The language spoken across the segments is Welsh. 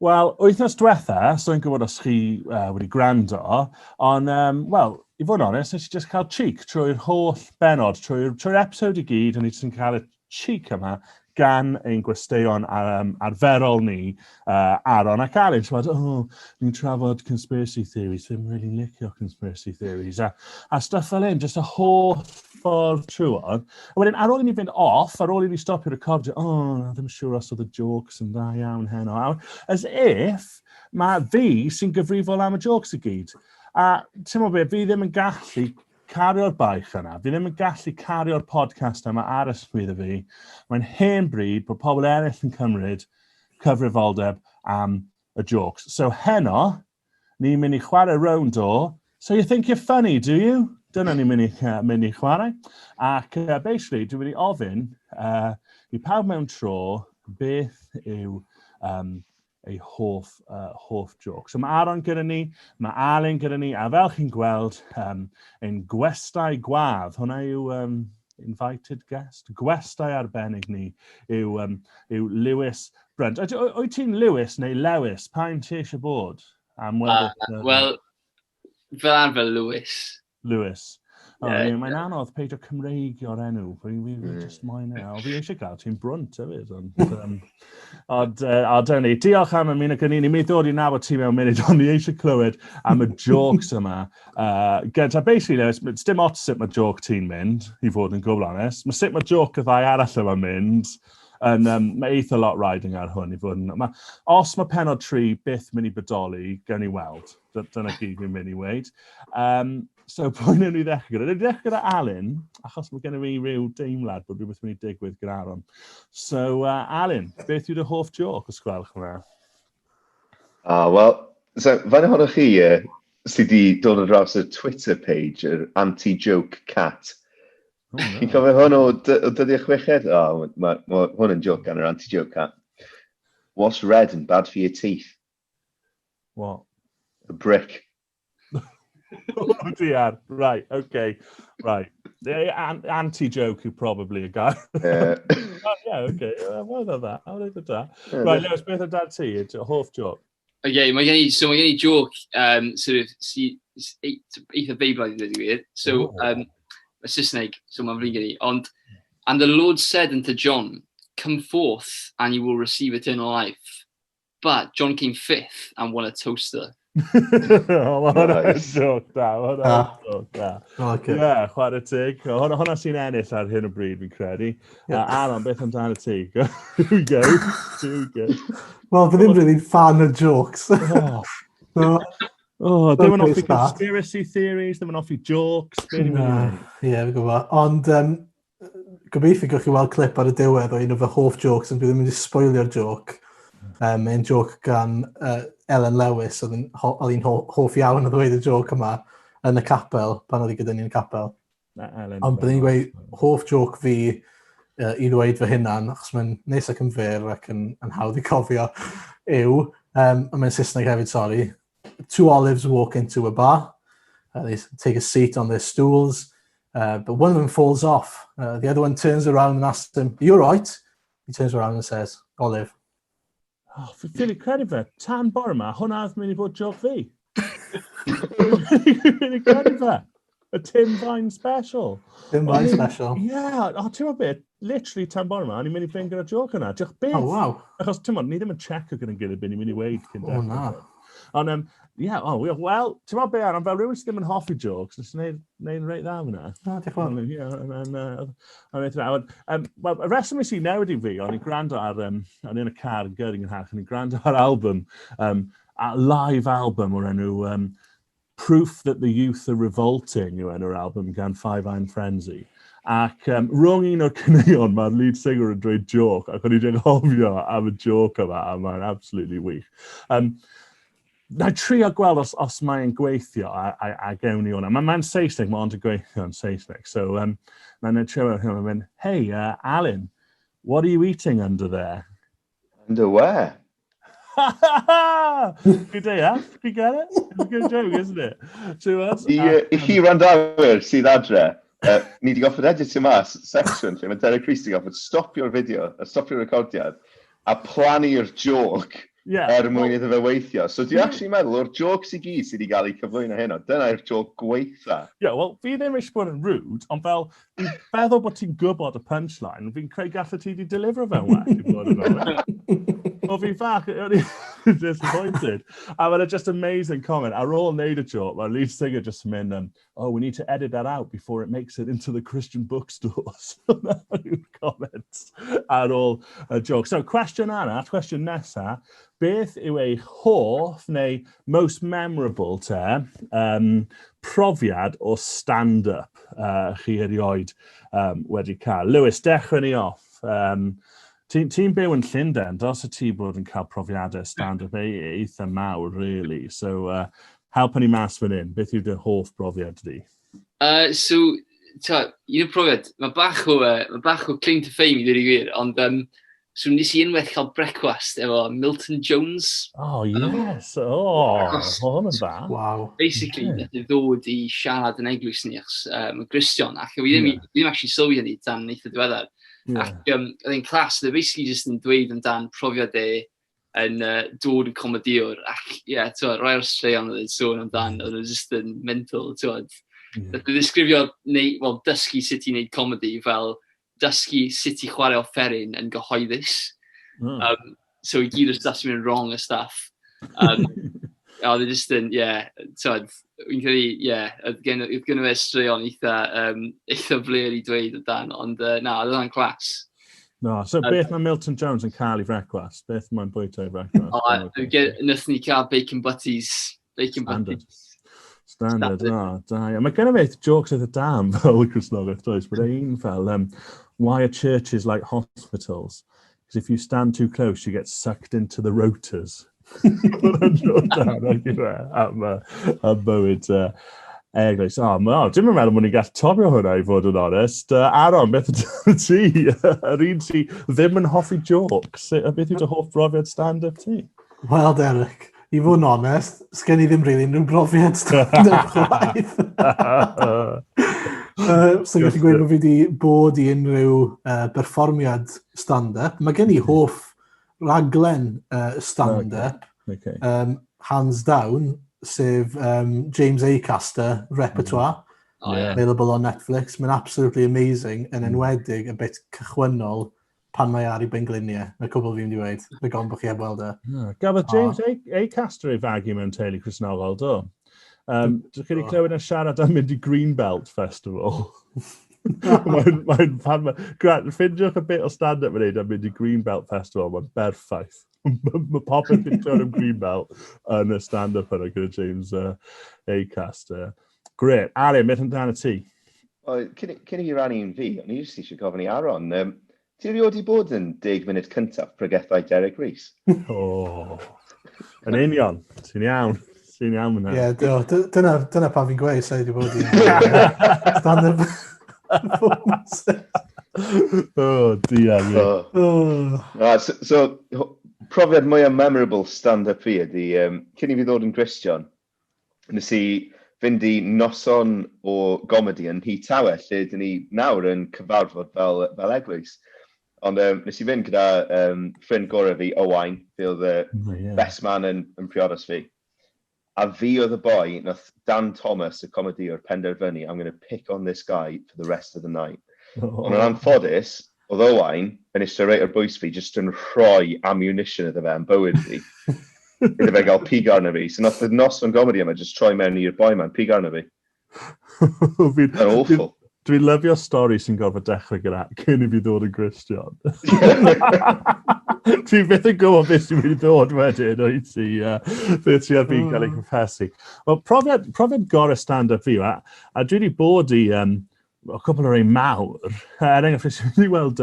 Wel, wythnos diwetha, so i'n gwybod os chi wedi gwrando, ond, wel, i fod yn onest, nes i just cael cheek trwy'r holl benod, trwy'r trwy episode i gyd, o'n i jyst yn cael y cheek yma gan ein gwesteion arferol ni, Aaron ac Alun. Ti'n oh, ni'n trafod conspiracy theories, ddim really licio conspiracy theories, a stuff fel un, just y holl ffordd trwod. A wedyn, ar ôl i ni fynd off, ar ôl i ni stopio recordio, oh, na, ddim siŵr os oedd y jokes yn dda iawn heno. As if, mae fi sy'n gyfrifol am y jokes i gyd. A ti'n meddwl beth, fi ddim yn gallu cario'r baich yna. Fi ddim yn gallu cario'r podcast yma ar ysgwydd fi. Mae'n hen bryd bod pobl eraill yn cymryd cyfrifoldeb am y jokes. So heno, ni'n mynd i chwarae rownd o "So you think you're funny, do you?" Dyna ni'n mynd i chwarae. Ac basically, dwi'n mynd i ofyn i pawb mewn tro beth yw ei hoff joke. So mae Aaron gyda ni, mae Alun gyda ni, a fel chi'n gweld, ein gwestai gwadd, hwnna yw invited guest, gwestai arbennig ni yw Lewis Brunt. Wyt ti'n Lewis neu Lewis? Pa un ti eisiau bod? Am weld, Wel, fel arfer Lewis. Lewis. Oh, yeah. Mae'n anodd peidio Cymreigio'r enw. Fi just moyn e. O, fi eisiau gael ti'n Brunt hefyd. Ond dyna ni. Diolch am ymuno gyda ni. Ni'n mynd i ddod i nabod ti mewn munud, ond ni eisiau clywed am y jokes yma. Gyda, basically, Lewis, dim ots sut mae joke ti'n mynd, i fod yn gwbl onest. Mae sut mae joke y ddau arall yma'n mynd, mae eitha lot riding ar hwn i fod yn. Os mae pennod 3 byth mynd i bodoli, gawn ni weld. Dyna gyd fi'n mynd i weud. So, pwy wnawn ni ddechrau gyda? Wnawn ni ddechrau gyda Alun, achos mae gennym fi ryw deimlad bod rhywbeth mynd i digwydd gyda Aaron. So, Alun, beth yw dy hoff joke, os gwelwch yn dda? Ah, wel, so, faint ohonoch chi sydd wedi dod ar draws y Twitter page, yr anti-joke cat? Oh, no. Chi'n cofio hwn o dyddiau chweched? Oh, ma hwn yn joke gan yr anti-joke cat. What's red and bad for your teeth? What? A brick. Oh dear. Right, okay. Right. The anti-joke yw probably a guy. Oh, yeah, okay. Well done that. Well done that. Right, Lewis, beth amdano ti? Hoff joke? Okay, mae gen i, so mae gen i joke sort of, si, eitha Beiblaidd i ddweud y gwir. So, oh. Saesneg, so mae'n flin gen i. Ond, "And the Lord said unto John, 'Come forth and you will receive eternal life.' But John came fifth and won a toaster." Oh, mae hwnna'n joke da, mae hwnna'n joke da. Okay. Ie, chwarae teg. Hwnna sy'n ennill ar hyn o bryd, fi'n credu. Yeah. Aaron, beth amdano ti? Here we go. Here we go. Wel, fi ddim really fan o jokes. Oh. So, Oh, ddim yn okay hoffi start. conspiracy theories, ddim yn hoffi jokes. Be ni'n Na, mynd i ie, fi'n gwybod. Ond gobeithio gewch chi weld clip ar y diwedd o un o fy hoff jokes, ond dwi ddim yn mynd i spoilio'r joke. Mae'n joke gan Ellen Lewis, oedd hi'n hoff iawn o ddweud y joke yma yn y capel, pan oedd hi gyda ni yn y capel. Na, Ellen. Ond byddwn i'n gweud hoff joke fi i ddweud fy hunan, achos mae'n neis ac yn fyr ac yn hawdd i cofio, yw, a mae'n Saesneg hefyd, sorry. Two olives walk into a bar. They take a seat on their stools, but one of them falls off. The other one turns around and asks him, "You all right?" He turns around and says, "Olive." Oh, fi ffili credu fe. Tan bore yma, hwnna oedd mynd i fod joke fi. Fi'n ffili credu fe. Y Tim Vine special. Tim Vine special. Ie, yeah, oh, ti'n meddwl beth, literally tan bore yma, o'n i'n mynd i fynd gyda joke yna. Diolch beth. Oh, wow. Achos, ti'n meddwl, ni ddim yn checo gyda'n gilydd beth ni'n mynd i weud cyn O, dechrau. Na. Ond, ie, oh, wel, ti'n meddwl beth, Aaron, fel rhywun sydd ddim yn hoffi jokes, nes i wneud reit dda fyna. Na, diolch yn fawr. Ie, yn eitha dda. Wel, y reswm nes i newid i fi, o'n i'n gwrando ar, o'n i yn y car yn gyrru ngynharach, o'n i'n gwrando ar album, a live album o'r enw Proof That the Youth Are Revolting yw enw'r album gan Five Iron Frenzy. Ac rhwng un o'r caneuon, mae'r lead singer yn dweud joke, ac o'n i wedi anghofio am y joke yma, a mae'n absolutely wych. Na i trio gweld os mae'n gweithio, a gewn ni hwnna. Mae'n Saesneg, mae ond yn gweithio yn Saesneg. So, mae'n trio hwnna, mae'n mynd, "Hey, Alan, what are you eating under there?" Underwear. Good day, yeah? You get it? It's a good joke, isn't it? Ti'n gwbod? I chi randawyr sydd adre, ni wedi goffod editio mas section lle mae Derek Rees wedi goffod stopio'r fideo, a stopio'r recordiad, a plannu'r joke. Er mwyn iddo fe weithio. So dwi'n actually meddwl, o'r jokes i gyd sydd wedi cael eu cyflwyno heno, dyna'r joke gweitha. Ie, yeah, wel, fi ddim eisiau bod yn rude, ond fel, fi'n feddwl bod ti'n gwybod y punchline, fi'n creu gallu ti wedi delifro fe'n well, i fod yn onest. Wel, fi'n fach, o'n i'n disappointed. A mae'n just amazing comment. Ar ôl wneud y joke, mae'r lead singer just yn mynd, "Oh, we need to edit that out before it makes it into the Christian bookstores." Yw'r comments ar ôl y joke. So, cwestiwn arall, cwestiwn nesa, beth yw eich hoff neu most memorable te profiad o stand-up chi erioed wedi cael? Lewis, dechrau ni off. Ti'n ti byw yn Llundain, dos y ti bod yn cael profiadau stand-up eitha mawr, really. So, helpa ni mas fan hyn. Beth yw dy hoff brofiad di? So, ta, un o'r profiad, mae bach o claim to fame i ddweud y gwir, ond so nes i unwaith cael brecwast efo Milton Jones. Oh, yes. Oh, hwn yn dda. Wow. Basically, nath e ddod i siarad yn eglwys ni, achos mae'n Gristion, ac fi ddim, ddim actually sylwi hynny tan eitha diweddar. Ac oedd e'n class, oedd e basically just yn dweud amdan profiad e yn dod yn comediwr, ac ie, yeah, t'wod, rai o'r straeon oedd e'n sôn amdan, oedd e'n just yn mental, t'wod. Nath e ddisgrifio, neu, wel, dysgu sut i wneud comedi fel dysgu sut i chwarae offeryn yn gyhoeddus. So i gyd o'r stuff sy'n mynd wrong y stuff. A oedd e just yn, ie, yeah, t'wod, fi'n credu, ie, yeah, oedd gen fe straeon eitha blêr i dweud o dan, ond na, oedd hwnna'n class. No, so beth mae Milton Jones yn cael i frecwast? Beth mae'n bwyta i frecwast? O, nathon ni cael bacon butties. Bacon Standard. butties. Standard, Standard. O, da iawn. Mae gen i fe jokes eitha da am fel Cristnogaeth, does? But un fel, "Why are churches like hospitals? Because if you stand too close, you get sucked into the rotors." Hwnna'n joke da, nag yw e, am bywyd eglwys. O, oh, dim yn meddwl bod ni'n gallu topio hwnna i fod yn onest. Aaron, beth ydy ti? Yr un ti ddim yn hoffi jokes. Beth yw dy hoff brofiad stand-up ti? Wel, Derek, i fod yn onest, sgen i ddim really unrhyw brofiad stand-up chwaith. So gallu gweud bod fi wedi bod i unrhyw berfformiad stand-up. Mae gen i hoff raglen stand-up, hands down, sef James Acaster, Repertoire, Oh, yeah. available on Netflix. Mae'n absolutely amazing, yn enwedig y bit cychwynnol pan mae ar ei bengliniau. Mae cwbl fi'n dweud. Mae gon bod chi heb weld e. Yeah. Gafodd James Acaster ei fagu mewn teulu Cristnogol, do? Dych chi wedi clywed yn siarad am mynd i Greenbelt Festival? Mae'n, ffindiwch y bit o stand-up mae'n neud am mynd i Greenbelt Festival, mae'n berffaith. Mae popeth yn clywed am Greenbelt yn y stand-up yna gyda James Acaster. Great. Arin, beth amdano ti? O, cyn i fi rannu un fi, o'n i jyst eisiau gofyn i Aaron, ti erioed wedi bod yn 10 munud cyntaf pregethau Derek Rees? Oh, yn union. Ti'n iawn. Ti'n iawn fyna. Ie, yeah, dyna pa fi'n gweud, sa'i wedi bod i stand-up performances. Oh, dear me. Oh. Oh. Ah, so, profiad mwyaf memorable stand-up fi ydy, cyn i fi ddod yn Gristion, nes i fynd i noson o gomedi yn Nhŷ Tawe, lle dyn ni nawr yn cyfarfod fel eglwys. Ond nes i fynd gyda ffrind gorau fi, Owain, fi oedd y best man yn priodas fi. A fi oedd y boi, nath Dan Thomas, y comediwr, penderfynu, "I'm going to pick on this guy for the rest of the night." Ond yn anffodus, oedd Owain yn eistedd reit ar bwys fi, jyst yn rhoi ammunition iddo fe yn bywyd fi, iddo fe gael pig arno fi. So nath y noson gomedi yma just troi mewn i'r boi ma'n pig arno fi. Yn awful. Dwi'n lyfio stori sy'n gorfod dechrau gyda "cyn i fi ddod yn Gristion". Ti'n byth yn gwybod beth sy'n mynd i ddod wedyn, oed ti, beth ti ar fi'n cael ei confesu. Wel, profiad gorau stand-up fi, a dwi wedi bod i o cwpl o rei mawr. Er enghraifft, dwi wedi weld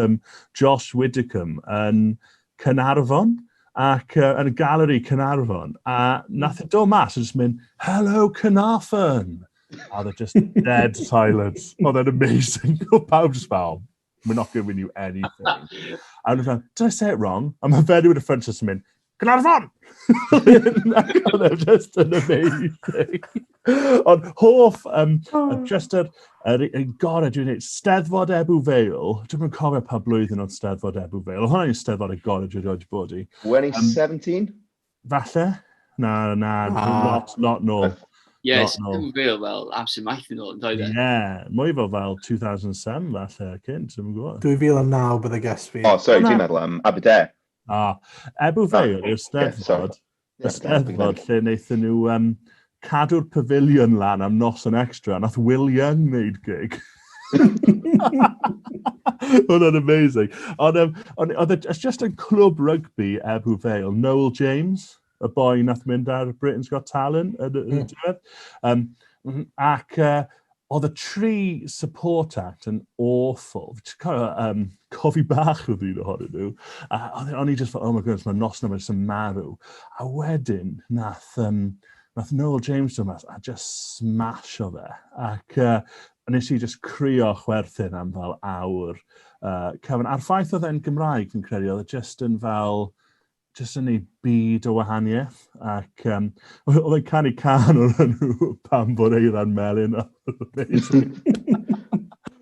Josh Widdicombe yn Caernarfon, ac yn y galeri Caernarfon, a nath e dod mas a just mynd, "Hello Caernarfon!" A oedd e just dead silence. Oedd e'n amazing. Oedd pawb just fel, "We're not giving you anything." A nhw'n fel, "Did I say it wrong?" A mae fenyw yn y front just yn mynd, "Caernarfon!" Oedd e just yn amazing. Ond hoff, just yr gorau dwi'n dweud, Steddfod Ebbw Vale, dwi'n yn cofio pa blwyddyn oedd Steddfod Ebbw Vale, oedd hwnna'n Steddfod y gorau dwi'n rhaid bod i. 2017? Falle? Na, na, ah. lot, lot nôl. Ie, yeah, Ebbw Vale fel amser maith yn ôl, yn dweud e? Ie, mwy fel fel 2007 falle, cynt, dwi'n gwybod. 2009 bydde guess fi. Oh, sorry, dwi'n meddwl am Aberdare. Ah, Ebbw Vale yw'r Steddfod, y Steddfod lle wnaethon nhw um, cadw'r pavilion lan am noson extra, nath Will Young wneud gig. Hwnna'n amazing. Ond um, on, oedd e just yn clwb rygbi Ebbw Vale, Noel James, y boi nath mynd ar Britain's Got Talent yn y mm. diwedd. Um, ac uh, oedd y tri support act yn awful. Ti'n cael um, cofi bach oedd un ohonyn nhw. A o'n i just fel, oh my goodness, mae'r nos yma jyst yn marw. A wedyn, nath, um, nath Noel James dod mas a just smasho fe. Ac uh, nes i just crio chwerthin am fel awr uh, cyfan. A'r ffaith oedd e'n Gymraeg, fi'n credu, oedd e just yn fel, just yn ei byd o wahaniaeth. Ac um, oedd e'n canu can o'r enw pam bod Eiran Melyn.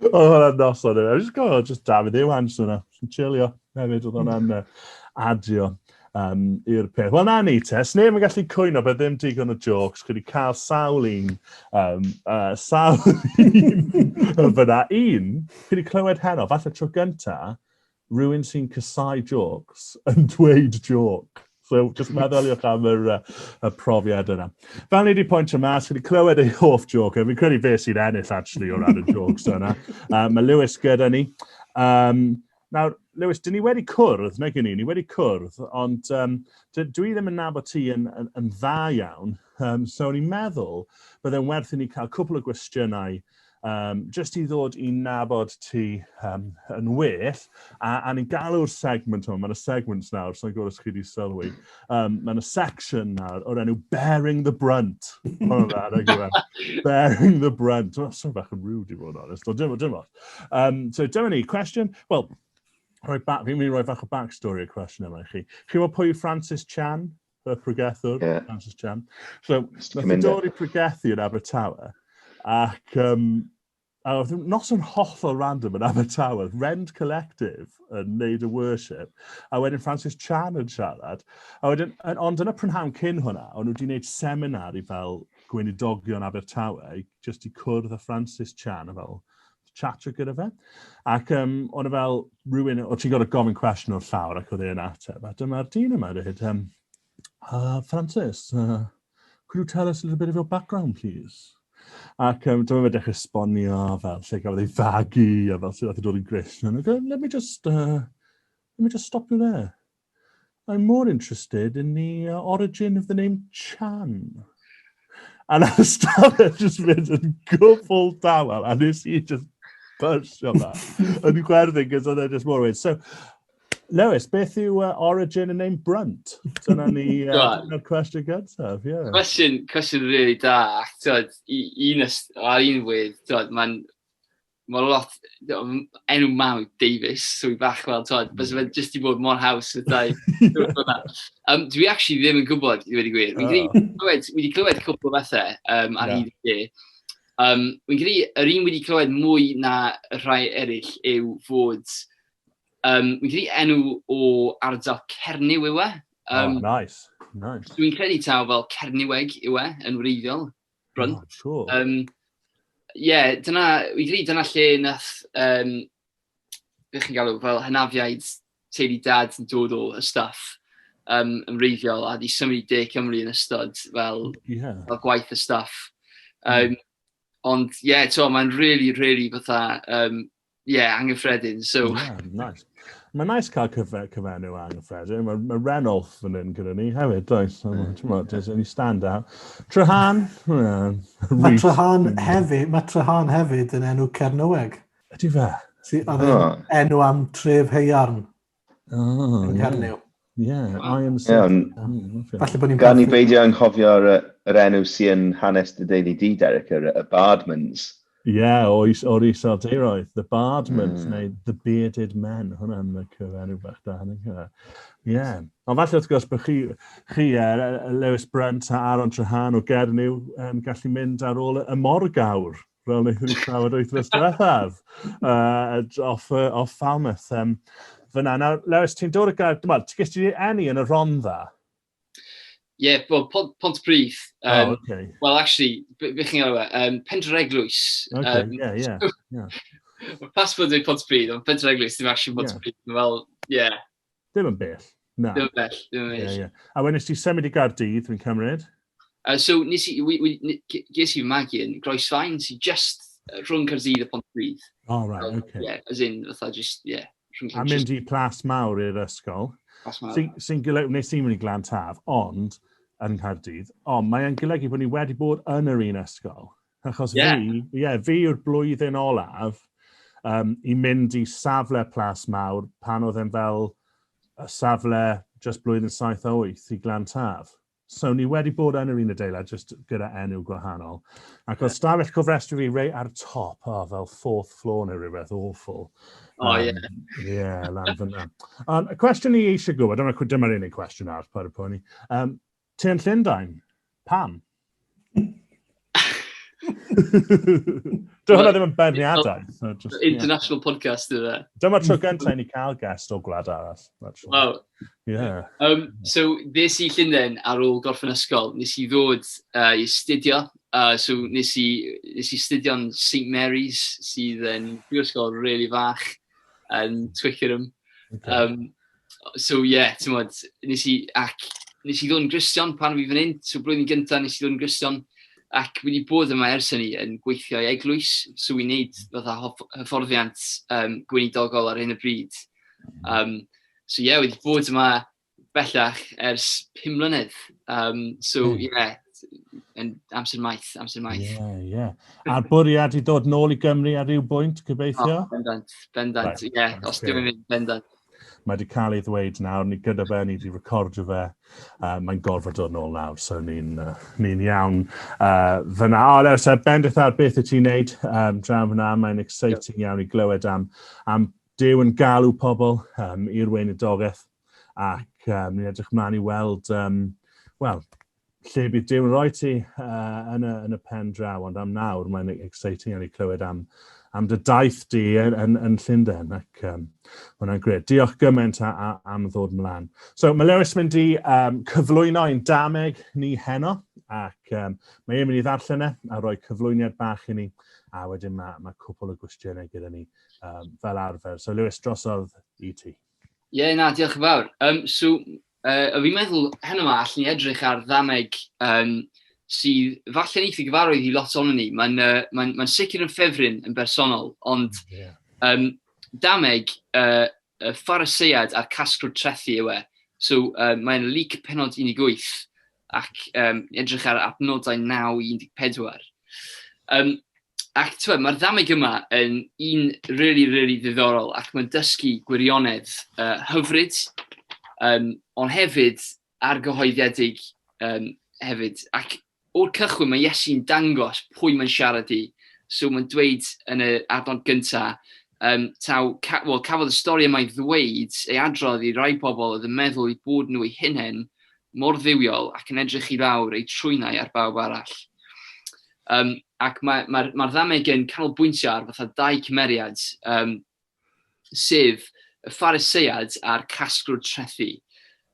Oedd hwnna'n noson. I just go, just Dafydd Iwan, just yna. Just chillio hefyd, oedd hwnna'n uh, adio um, i'r peth. Wel, na ni te, sneb yn gallu cwyno bod ddim digon o jokes, chi wedi cael sawl un, um, uh, sawl un fyna. Un, chi wedi clywed heno, falle tro gynta, rhywun sy'n casau jokes yn dweud joke. So, just meddyliwch am yr, uh, y profiad yna. Fel ni wedi pwyntio mas, chi wedi clywed ei hoff joke, a fi'n credu fe sy'n ennill, actually, o ran y jokes yna. Uh, mae Lewis gyda ni. Um, nawr, Lewis, dyn ni wedi cwrdd, nag ni, ni wedi cwrdd, ond um, dwi ddim yn nabod ti yn, yn, yn dda iawn, um, so o'n i'n meddwl byddai'n werth i ni cael cwpl o gwestiynau um, just i ddod i nabod ti um, yn well, a, a ni'n galw'r segment hwn, mae'n y segments nawr, so'n gwybod os chi wedi sylwi, um, mae'n y section nawr o'r enw Bearing the Brunt. Bearing the Brunt. Well, so bach yn rude i fod yn honest, ond dim, dim ots. Um, so dyma ni, cwestiwn, wel, rhoi back, fi'n mynd i roi fach o backstory y cwestiwn yma i chi. Chi'n gwybod pwy yw Francis Chan? Y pregethwr, yeah. Francis Chan. So, nath i dod i pregethu yn Abertawe, ac um, a oedd noson hollol random yn Abertawe, Rend Collective yn neud y worship, a wedyn Francis Chan yn siarad. A wedyn, ond yn y prynhawn cyn hwnna, o'n nhw wedi gwneud seminar i fel gweinidogion Abertawe, just i cwrdd â Francis Chan a fel chatio gyda fe. Ac um, o'n e fel rhywun, o ti'n gorfod gofyn cwestiwn o'r llawr ac oedd e'n ateb. A dyma'r dyn yma dweud, um, uh, Francis, could you tell us a little bit of your background, please? Ac um, dyma fe dechrau esbonio fel lle gafodd ei fagu a fel sut oedd e dod yn Gristion. Let me just, let me just stop you there. I'm more interested in the origin of the name Chan. A nath y stafell just mynd yn gwbl dawel, a nes i just byrstio fa yn chwerthin, cos oedd e just mor weird. So, Lewis, beth yw origin y name Brunt? Dyna ni, dyna'r cwestiwn gyntaf, yeah. Cwestiwn, cwestiwn really da. Twyd, un, ar un wedd, twyd, mae'n mae lot, enw mam yw Davies, so i bach fel, twyd, mm. Byse fe jyst i bod mor haws y dau. um, dwi actually ddim yn gwybod, i wedi gwir. Fi'n oh. clywed, wedi clywed cwpl o bethau um, ar yeah. hyd y Um, fi'n credu, yr un wedi clywed mwy na y rhai eraill yw fod, um, fi'n credu enw o ardal Cernyw yw e. Um, oh, nice. Nice. Dwi'n credu taw fel Cernyweg yw e, yn wreiddiol. Brunt. Oh, cool. Um, yeah, dyna, fi'n credu dyna lle nath, um, beth chi'n galw, fel hynafiaid teulu dad yn dod o y stuff um, yn wreiddiol a di symud i De Cymru yn ystod fel, fel gwaith y stuff. Um, mm. Ond, ie, yeah, to, mae'n really, really fatha, um, yeah, anghyffredin. So... Yeah, nice. Mae'n nice cael cyfe, cyfenw anghyffredin. Mae, mae Renolf fan hyn gyda ni hefyd, does? So, mm. Does any stand out. Trahan? Mae Trahan hefyd, mae Trahan hefyd yn enw Cernyweg. Ydy fe? Si, oedd oh. enw am tref Heiarn. Oh, yn Cernyw. Yeah, I am... Yeah, Falle bod ni'n... Gan i beidio anghofio'r yr enw sy'n hanes dy deulu di, Derek, yr, y Bardmans. Ie, yeah, o'r is, or Iseldiroedd, The Bardmans, mm. neu The Bearded Men, hwnna'n y cyfenw bach da, hynny'n cyfer. Ie. Yeah. Ond falle wrth gwrs bod chi, chi uh, Lewis Brent a Aaron Trahan o Gernyw um, gallu mynd ar ôl y morgawr, fel wnaethon ni trafod wythnos diwethaf, uh, off, uh, off Falmouth. Um, Fyna, nawr, Lewis, ti'n dod o gael, wel, ti gest ti eni yn y Rhondda? Ie, yeah, well, Pontypridd. Oh, okay. Well, actually, be chi'n gael e? Pentreglwys. Okay, yeah. Mae passport yn Pontypridd, ond Pentreglwys ddim actually Pontypridd. Yeah. Fel, yeah. Ddim yn bell, na. Ddim yn bell, ddim yn bell. Yeah. A wedyn nes ti symud i Gaerdydd, dwi'n cymryd? So, nes i, ges i fy magu yn Groesfaen, sy'n just rhwng Caerdydd a Pontypridd. Oh, right, okay. Yeah, as in, fatha just, yeah. A mynd i Plas Mawr i'r ysgol. Plas Mawr. Sy'n golygu, nes i'n mynd i Glan Taf, ond, yn Nghaerdydd, ond mae'n golygu bod ni wedi bod yn yr un ysgol. Achos fi, yeah, fi yw'r blwyddyn olaf i mynd i safle Plas Mawr pan oedd e'n fel y safle just blwyddyn 7 a 8 i Glan Taf. So ni wedi bod yn yr un adeilad, just gyda enw gwahanol. Ac oedd stafell cofrestru fi reit ar top, oh, fel fourth floor neu rhywbeth awful. Oh, yeah. Yeah, lan fyna. Y cwestiwn ni eisiau gwybod, dyma'r unig cwestiwn arall, paid â poeni. Ti yn Llundain? Pam? Dyw hwnna ddim yn beirniadaeth. So just, International podcast yw e. Dyma'r tro gyntaf i ni cael guest o gwlad arall. Actually. Wow. Yeah. So, ddes i Llundain ar ôl gorffen ysgol, nes i ddod i astudio. So, nes i astudio'n St Mary's, sydd yn brifysgol really fach yn Twickenham. Okay. So, yeah, ti'n modd, nes i ddod yn Gristion pan fi fan hyn. So, blwyddyn gyntaf nes i ddod yn Gristion. Ac wedi bod yma ers hynny yn gweithio i eglwys. So, wi'n neud fatha hyfforddiant gweinidogol ar hyn o bryd. So, yeah, wedi bod yma bellach ers 5 mlynedd. So, yeah, yn amser maith, amser maith. Yeah. A'r bwriad i ddod nôl i Gymru ar ryw bwynt, gobeithio? Oh, bendant, bendant, yeah, os dim yn mynd, bendant. Mae wedi cael ei ddweud nawr, ni gyda fe, ni wedi recordio fe. Mae'n gorfod dod nôl nawr, so ni'n ni iawn fyna. O, Lewis, bendith ar beth wyt ti'n neud draw fyna, mae'n exciting iawn i glywed am Duw yn galw pobl i'r weinidogaeth, ac ni'n edrych mlaen i weld, wel, lle bydd Duw yn rhoi ti yn y pen draw, ond am nawr mae'n exciting iawn i clywed am dy daith di yn Llundain, ac hwnna'n grêt. Diolch gymaint am ddod mlaen. So mae Lewis mynd i cyflwyno ein dameg ni heno, ac mae e'n mynd i ddarllen e a rhoi cyflwyniad bach i ni, a wedyn mae cwpl o gwestiynau gyda ni fel arfer. So Lewis, drosodd i ti. Ie, yeah, na, diolch yn fawr. So, fi'n meddwl heno yma allan ni edrych ar ddameg sydd falle'n eitha gyfarwydd i lot ohonon ni. Mae'n sicr yn ffefryn yn bersonol, ond dameg y Pharisead a'r casglwr trethi yw e. So mae'n Luc penod 18 ac edrych ar adnodau 9 i 14. Ac t'wod, mae'r ddameg yma yn un really, really ddiddorol ac mae'n dysgu gwirionedd hyfryd, ond hefyd argyhoeddiedig hefyd. Ac o'r cychwyn mae Iesu'n dangos pwy mae'n siarad i. So mae'n dweud yn y adnod gynta, taw, well, cafodd y stori yma ei ddweud, ei adrodd i rai pobl oedd yn meddwl eu bod nhw eu hunain mor dduwiol ac yn edrych i lawr eu trwynau ar bawb arall. Ac mae'r ddameg yn canolbwyntio ar fatha dau cymeriad, sef y Pharisead a'r casglwr trethi.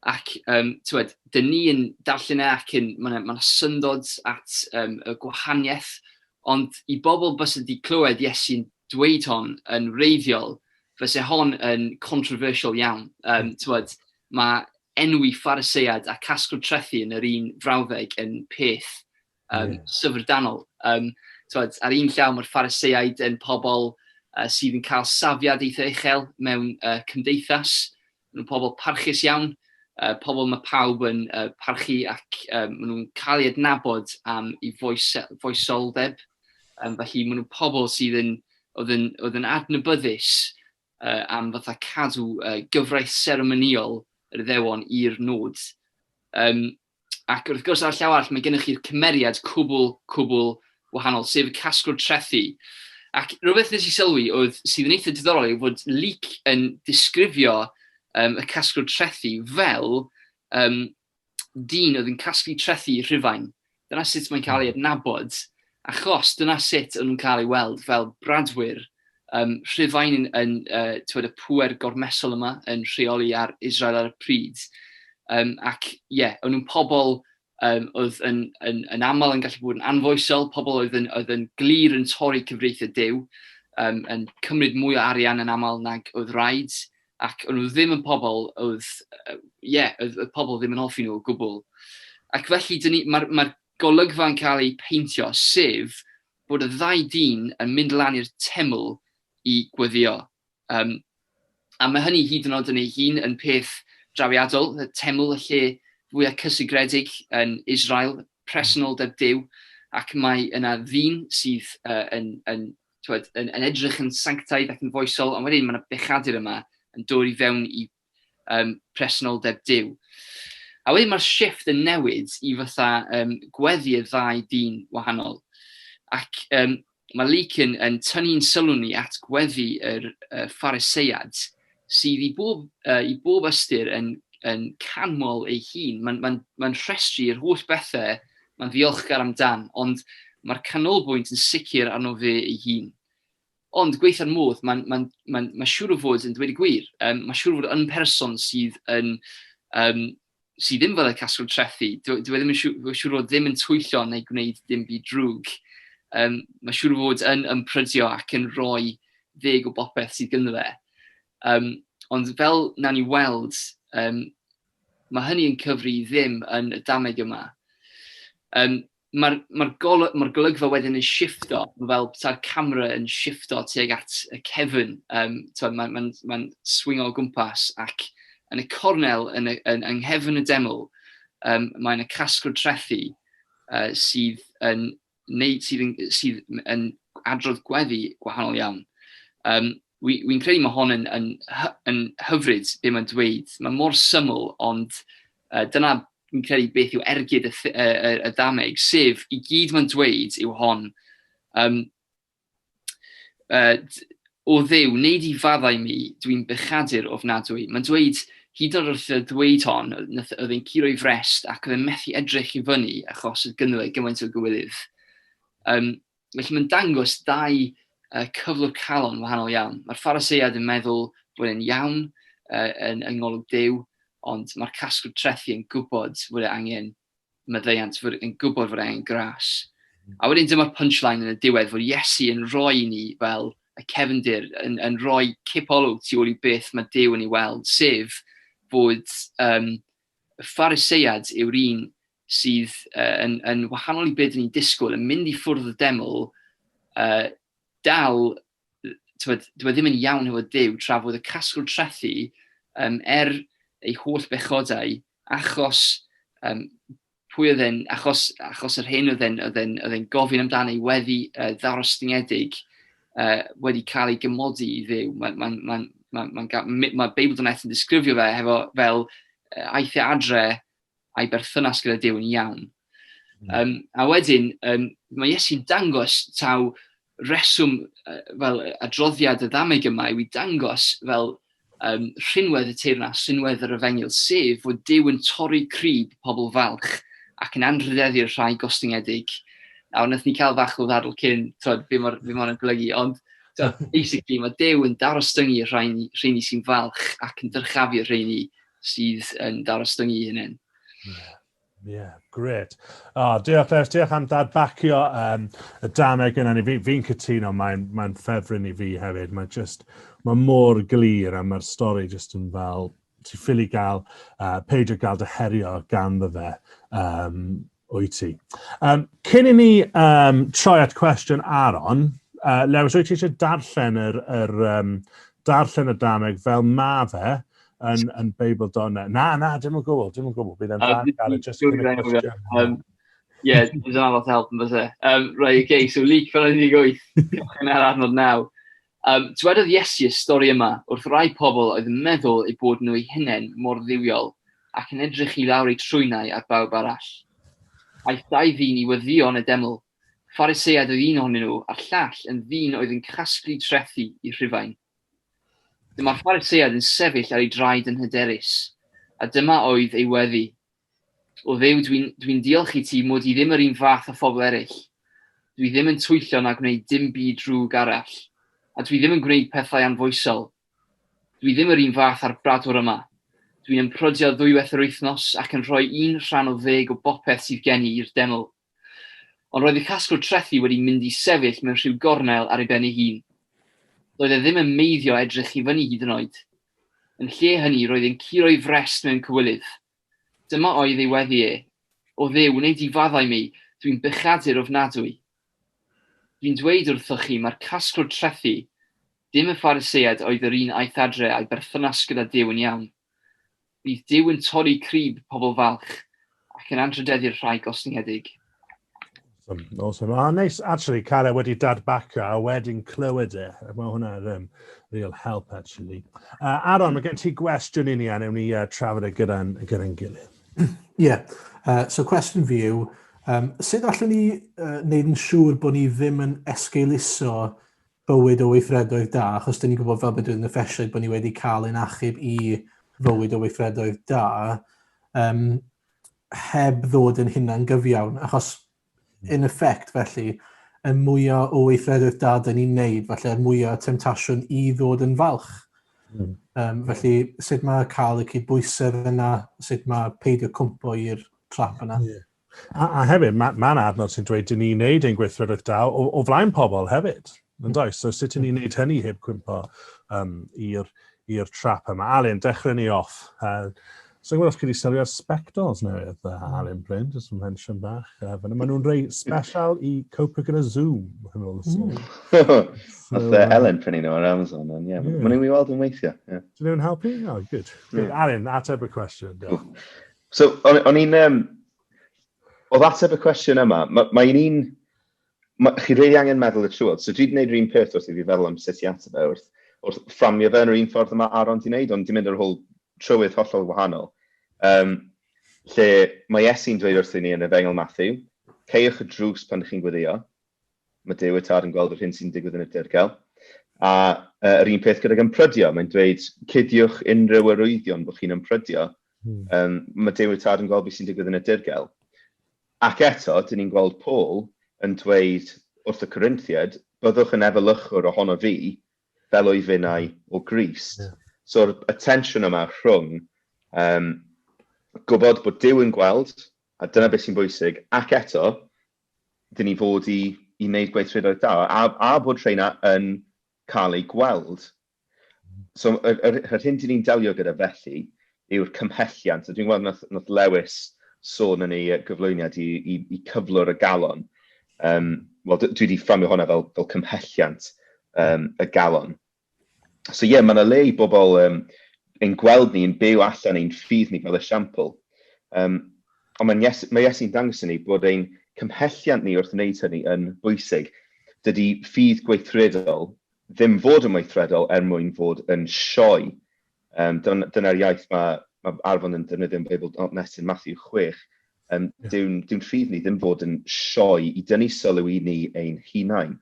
Ac t'wod, dyn ni yn darllen e ac yn, ma' 'na syndod at y gwahaniaeth, ond i bobl bysa 'di clywed Iesu'n dweud hon yn wreiddiol, fyse hon yn controversial iawn. T'wod, mae enwi Pharisead a casglwr trethi yn yr un frawddeg yn peth syfrdanol. T'wod, ar un llaw mae'r Phariseaid yn pobl sydd yn cael safiad eitha uchel mewn cymdeithas. Maen nhw'n pobl parchus iawn, pobl mae pawb yn parchu ac maen nhw'n cael eu adnabod am eu foesoldeb. Felly maen nhw'n pobl sydd yn, oedd yn, oedd yn adnabyddus am fatha cadw gyfraith seremonïol yr Iddewon i'r nod. Ac wrth gwrs ar y llaw arall mae gennych chi'r cymeriad cwbl wahanol, sef y casglwr trethi. Ac rhywbeth nes i sylwi oedd sydd yn eitha diddorol yw fod Luc yn disgrifio y casglwr trethi fel dyn oedd yn casglu trethi i Rhufain. Dyna sut mae'n cael ei adnabod, achos dyna sut o'n nhw'n cael ei weld fel bradwyr. Rhufain yn t'wod, y pŵer gormesol yma yn rheoli ar Israel ar y pryd. Ac ie, yeah, o'n nhw'n pobl oedd yn, yn, yn aml yn gallu bod yn anfoesol, pobl oedd yn, oedd yn glir yn torri cyfreithiau Duw, yn cymryd mwy o arian yn aml nag oedd rhaid, ac o'n nhw ddim yn pobl oedd, yeah, oedd, oedd pobl ddim yn hoffi nhw o gwbl. Ac felly, mae'r ma, golygfa yn cael ei peintio, sef bod y ddau dyn yn mynd lan i'r teml i gweddio. A mae hynny hyd yn oed yn ei hun yn peth drawiadol, y teml, y lle fwyaf cysegredig yn Israel, presenoldeb Duw, ac mae yna ddyn sydd yn, yn, twed, yn, yn edrych yn sanctaidd ac yn foesol, ond wedyn mae yna bechadur yma yn dod i fewn i presenoldeb Duw. A wedyn mae'r shift yn newid i fatha gweddi y ddau dyn wahanol. Ac mae Luke yn, yn tynnu'n sylw ni at gweddi yr Phariseiad sydd i bob, i bob ystyr yn, yn canmol ei hun. Mae'n ma ma rhestru yr holl bethau mae'n ddiolchgar amdan, ond mae'r canolbwynt yn sicr arno fe ei hun. Ond gweitha'r modd, mae'n ma ma ma siŵr o fod yn dweud y gwir. Mae'n siŵr o fod yn person sydd yn um, sydd ddim fel y casglwr trethi. Dwi, dwi e ddim yn siŵr, siŵr o fod ddim yn twyllo neu gwneud dim byd drwg. Mae'n siŵr o fod yn ymprydio ac yn rhoi ddeg o bopeth sydd gynno fe. Ond fel nawn ni weld, mae hynny yn cyfri ddim yn y dameg yma. Mae'r ma gol ma golygfa wedyn yn shifto, fel petai'r camera yn shifto tuag at y cefn. Mae'n ma, ma, ma swingo o gwmpas ac yn y cornel, yn, y, yn, yng nghefn y deml, mae'n y casglwr trethi sydd yn neud, sydd yn, sydd yn adrodd gweddi gwahanol iawn. Wi, wi'n credu mae hon yn, yn, yn hyfryd be mae'n dweud. Mae mor syml, ond dyna fi'n credu beth yw ergyd y, y, y, y ddameg, sef i gyd mae'n dweud yw hon. O Dduw, wneud i faddau mi, dwi'n bechadur ofnadwy. Mae'n dweud, hyd yn oed wrth iddo ddweud hon, oedd e'n curo ei frest ac oedd e'n methu edrych i fyny achos oedd gynno fe gymaint o gywilydd. Felly mae'n dangos dau cyflwr calon wahanol iawn. Mae'r Phariseiad yn meddwl bod e'n iawn yn, yng ngolwg Duw, ond mae'r casglwr trethi yn gwybod fod e angen maddeuant, fod yn gwybod fod e angen gras. A wedyn dyma'r punchline yn y diwedd fod Iesu yn rhoi i ni fel y cefndir, yn, yn rhoi cipolwg tu ôl i beth mae Duw yn ei weld, sef fod y Phariseiad yw'r un sydd yn, yn wahanol i beth ni'n disgwyl, yn mynd i ffwrdd y deml, dal, tywed, dyw e ddim yn iawn hefo Duw, tra fod y casglwr trethi, er ei holl bechodau, achos pwy oedd e'n, achos, achos yr hyn oedd e'n, oedd e'n, oedd e'n gofyn amdano ei weddi ddarostyngedig, wedi cael ei gymodi i Dduw. Mae'n ma, ma, ma, ma, ma, ma, ma Beibl.net yn disgrifio fe hefo fel aeth e adre a'i berthynas gyda Duw yn iawn. A wedyn, mae Iesu'n dangos taw reswm fel adroddiad y ddameg yma yw i dangos fel rhinwedd y teyrnas, rhinwedd yr efengyl, sef fod Duw yn torri crib pobl falch ac yn anrhydeddu'r rhai gostyngedig. Nawr, wnaethon ni cael fach o ddadl cyn, twod, be mae'r be ma golygu, ond twod, basically mae Duw yn darostyngu y rhai, rheini sy'n falch ac yn dyrchafu'r rheini sydd yn darostyngu eu hunain. Yeah. Yeah, great. Oh, diolch Les, diolch am dadbacio y dameg yna ni. Fi'n fi cytuno, mae'n mae ffefryn i fi hefyd. Mae just, mae mor glir a mae'r stori just yn fel, ti ffili gael, peidio gael dy herio ganddo fe, wyt ti. Cyn i ni troi at cwestiwn Aaron, Lewis, wyt ti eisiau darllen yr, yr, darllen y dameg fel ma fe yn, yn Beibl.net? Na, na, dim o gwbl, dim o gwbl. Bydd e'n dda gael e just cyn y cwestiwn. Yeah, there's not a lot help yn byse. Right, okay, so Luke fel 18, cychwyn ar adnod 9. Dwedodd Iesu y stori yma wrth rai pobl oedd yn meddwl eu bod nhw eu hunain mor dduwiol ac yn edrych i lawr eu trwynau ar bawb arall. Aeth dau ddyn i weddïo yn y deml. Pharisead oedd un ohonyn nhw, a'r llall yn ddyn oedd yn casglu trethi i Rhufain. Dyma'r Pharisead yn sefyll ar ei draed yn hyderus, a dyma oedd ei weddi. O Dduw, dwi'n dwi diolch i ti mod i ddim yr un fath â phobl eraill. Dwi ddim yn twyllo na gwneud dim byd drwg arall, a dwi ddim yn gwneud pethau anfoesol. Dwi ddim yr un fath â'r bradwr yma. Dwi'n ymprydio ddwywaith yr wythnos ac yn rhoi un rhan o ddeg o bopeth sydd gen i i'r deml. Ond roedd y casglwr trethi wedi mynd i sefyll mewn rhyw gornel ar ei ben ei hun. Doedd e ddim yn meiddio edrych i fyny hyd yn oed. Yn lle hynny roedd e'n curo'i frest mewn cywilydd. Dyma oedd ei weddi e, O Dduw, wnei di faddau mi, dwi'n bechadur ofnadwy. Dwi'n dweud wrthoch chi mae'r casglwr trethi, dim y Phariseaid oedd yr un aeth adre a'i berthynas gyda Duw yn iawn. Bydd Duw yn torri crib pobl falch ac yn anrhydeddu'r rhai gostyngedig. Awesome, awesome. Ah, neis, actually, cael e wedi dadbacio a wedyn clywed e. Mae hwnna'n real help, actually. Aaron, mae gen ti gwestiwn i ni a newn ni trafod e gyda'n gyda gilydd. Ie, yeah. So cwestiwn fi yw, sut allwn ni wneud yn siŵr bod ni ddim yn esgeuluso bywyd o weithredoedd da, achos dyn ni'n gwybod fel beth yn y Effesiaid bod ni wedi cael ein achub i fywyd o weithredoedd da, heb ddod yn hunan gyfiawn, achos in effect felly, y mwyaf o weithredoedd da dyn ni'n neud, falle y mwyaf temtasiwn i ddod yn falch. Felly, sut mae cael y cydbwysedd yna, sut mae peidio cwmpo i'r trap yna? Yeah. A hefyd, mae ma yna adnod sy'n dweud dyn ni'n neud ein gweithredoedd da o flaen pobl hefyd. Yn does? So sut ydyn ni'n neud hynny heb cwympo i'r trap yma? Alun, dechrau ni off. So gwybod os chi wedi sylwi ar spectols newydd, Alun Bryn, jyst yn mention bach. Maen nhw'n rei special i cope gyda Zoom. So, Nath Ellen prynu nhw ar Amazon, ond ie, yeah, maen nhw'n i weld yn weithio. Yeah. Dyn nhw'n helpu? Oh, good. Good. Alun, ateb y cwestiwn. Cool. So, o'n i'n... oedd ateb y cwestiwn yma, mae'n ma un... Ma, chi rili angen meddwl y trwod. So dwi wedi gwneud yr un peth wrth i fi feddwl am sut i ateb e, wrth fframio fe yn yr un ffordd yma Aaron di wneud, ond di mynd ar hôl trywydd hollol wahanol. Lle mae Iesu'n dweud wrthyn ni yn Efengyl Matthew, caewch y drws pan ydych chi'n gweddio, mae Duw y Tad yn gweld yr hyn sy'n digwydd yn y dirgel. A yr un peth gydag ymprydio, mae'n dweud cuddiwch unrhyw arwyddion bod chi'n ymprydio. Mae Duw y Tad yn gweld beth sy'n digwydd yn y dirgel. Ac eto, dyn ni'n gweld Paul yn dweud wrth y Corinthiaid, byddwch yn efelychwr ohono fi, fel o'i finnau o Grist. So'r y tensiwn yma rhwng gwybod bod Duw yn gweld, a dyna beth sy'n bwysig, ac eto, dyn ni fod i wneud gweithredoedd da, a bod rheina yn cael eu gweld. So, yr hyn dyn ni'n delio gyda felly yw'r cymhelliant. A dwi'n gweld nath Lewis sôn yn ei gyflwyniad i cyflwr y galon. Wel, dwi wedi fframio hwnna fel cymhelliant y galon. So ie, yeah, mae yna le i bobl ein gweld ni yn byw allan ein ffydd ni fel esiampl. Ond mae Iesu'n dangos i ni bod ein cymhelliant ni wrth wneud hynny yn bwysig. Dydy ffydd gweithredol ddim fod yn weithredol er mwyn fod yn sioe. Dyna'r iaith mae Arfon yn defnyddio yn Beibl.net yn Matthew 6. Dyw'n ffydd ni ddim fod yn sioe i dynnu sylw i ni ein hunain.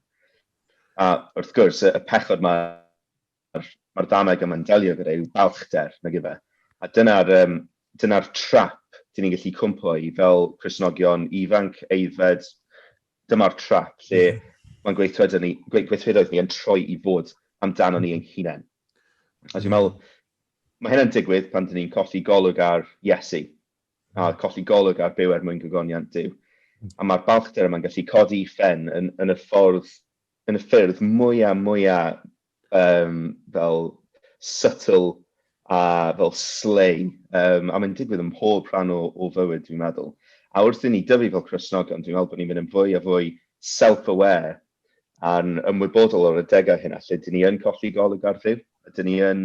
A wrth gwrs, y pechod mae'r ddameg yma'n delio gyda yw balchder, nag yw fe? A dyna trap dyn ni'n gallu cwmpo i fel Cristnogion ifanc, aeddfed. Dyma'r trap lle mae'n gweithredoedd ni yn troi i fod amdano ni ein hunain. A dwi'n meddwl, mae hynna'n digwydd pan dyn ni'n colli golwg ar Iesu, a colli golwg ar byw er mwyn gogoniant Duw. A mae'r balchder yma'n gallu codi i ffen yn y ffordd, yn y ffyrdd mwyaf, mwyaf fel subtle a fel slay. A mae'n digwydd ym mhob rhan o fywyd, dwi'n meddwl. A wrth i ni dyfu fel Cristnogion, dwi'n meddwl bod ni'n mynd yn fwy a fwy self-aware a'n ymwybodol o'r adegau hynna, lle dyn ni yn colli golwg ar Dduw, a dyn ni yn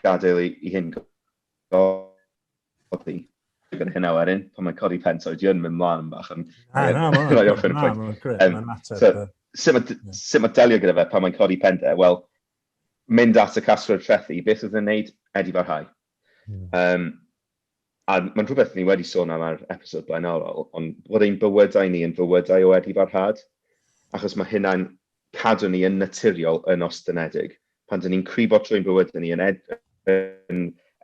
gadael i hyn godi. Gyda hynna wedyn, pan mae'n codi pen, so dwi yn mynd mlaen yn bach. Na, na, mae'n ateb. Sut mae delio gyda fe pan mae'n codi pen de? Wel, mynd at y casglwr trethi, beth oedd yn wneud? Edifarhau. A mae'n rhywbeth ni wedi sôn am ar episod blaenorol, ond bod ein bywydau ni yn fywydau o edifarhad, achos mae hynna'n cadw ni yn naturiol yn ostynedig. Pan dyn ni'n cribo trwy'n bywydau ni yn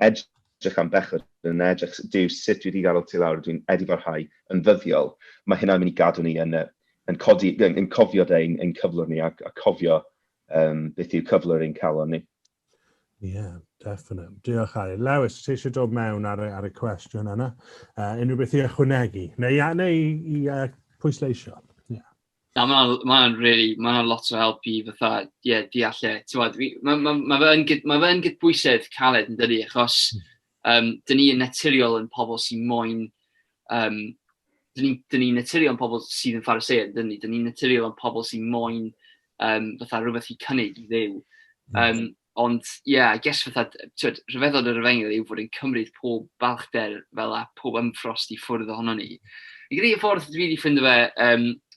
edrych am bechod, yn edrych, Duw, sut dwi wedi gadael ti lawr, dwi'n edifarhau yn ddyddiol, mae hynna'n mynd i gadw ni yn, yn, codi, yn, yn cofio de, ein cyflwr ni a cofio beth yw cyflwr ein calon ni. Ie, yeah, definite. Diolch, Ari. Lewis, ti eisiau dod mewn ar, ar y cwestiwn yna? Unrhyw beth i ychwanegu? Neu, neu i, i pwysleisio? Yeah. Na, mae'n ma really, mae'n lot o help i fatha, ie, yeah, deall e. Mae ma, ma fe yn, ma fe yn gydbwysedd caled yn dydi, achos dyn ni yn naturiol yn pobl sy'n moyn, dyn ni'n ni naturiol yn pobl sydd yn Phariseaid, dyn ni? Dyn ni'n naturiol yn pobl sy'n moyn fatha rhywbeth i cynnig i Dduw. Ond, ie, yeah, I guess fatha, twyd, rhyfeddod yr efengyl yw fod yn cymryd pob balchder fel a pob ymffrost i ffwrdd ohono ni. I gyda'i ffordd dwi wedi ffindo fe,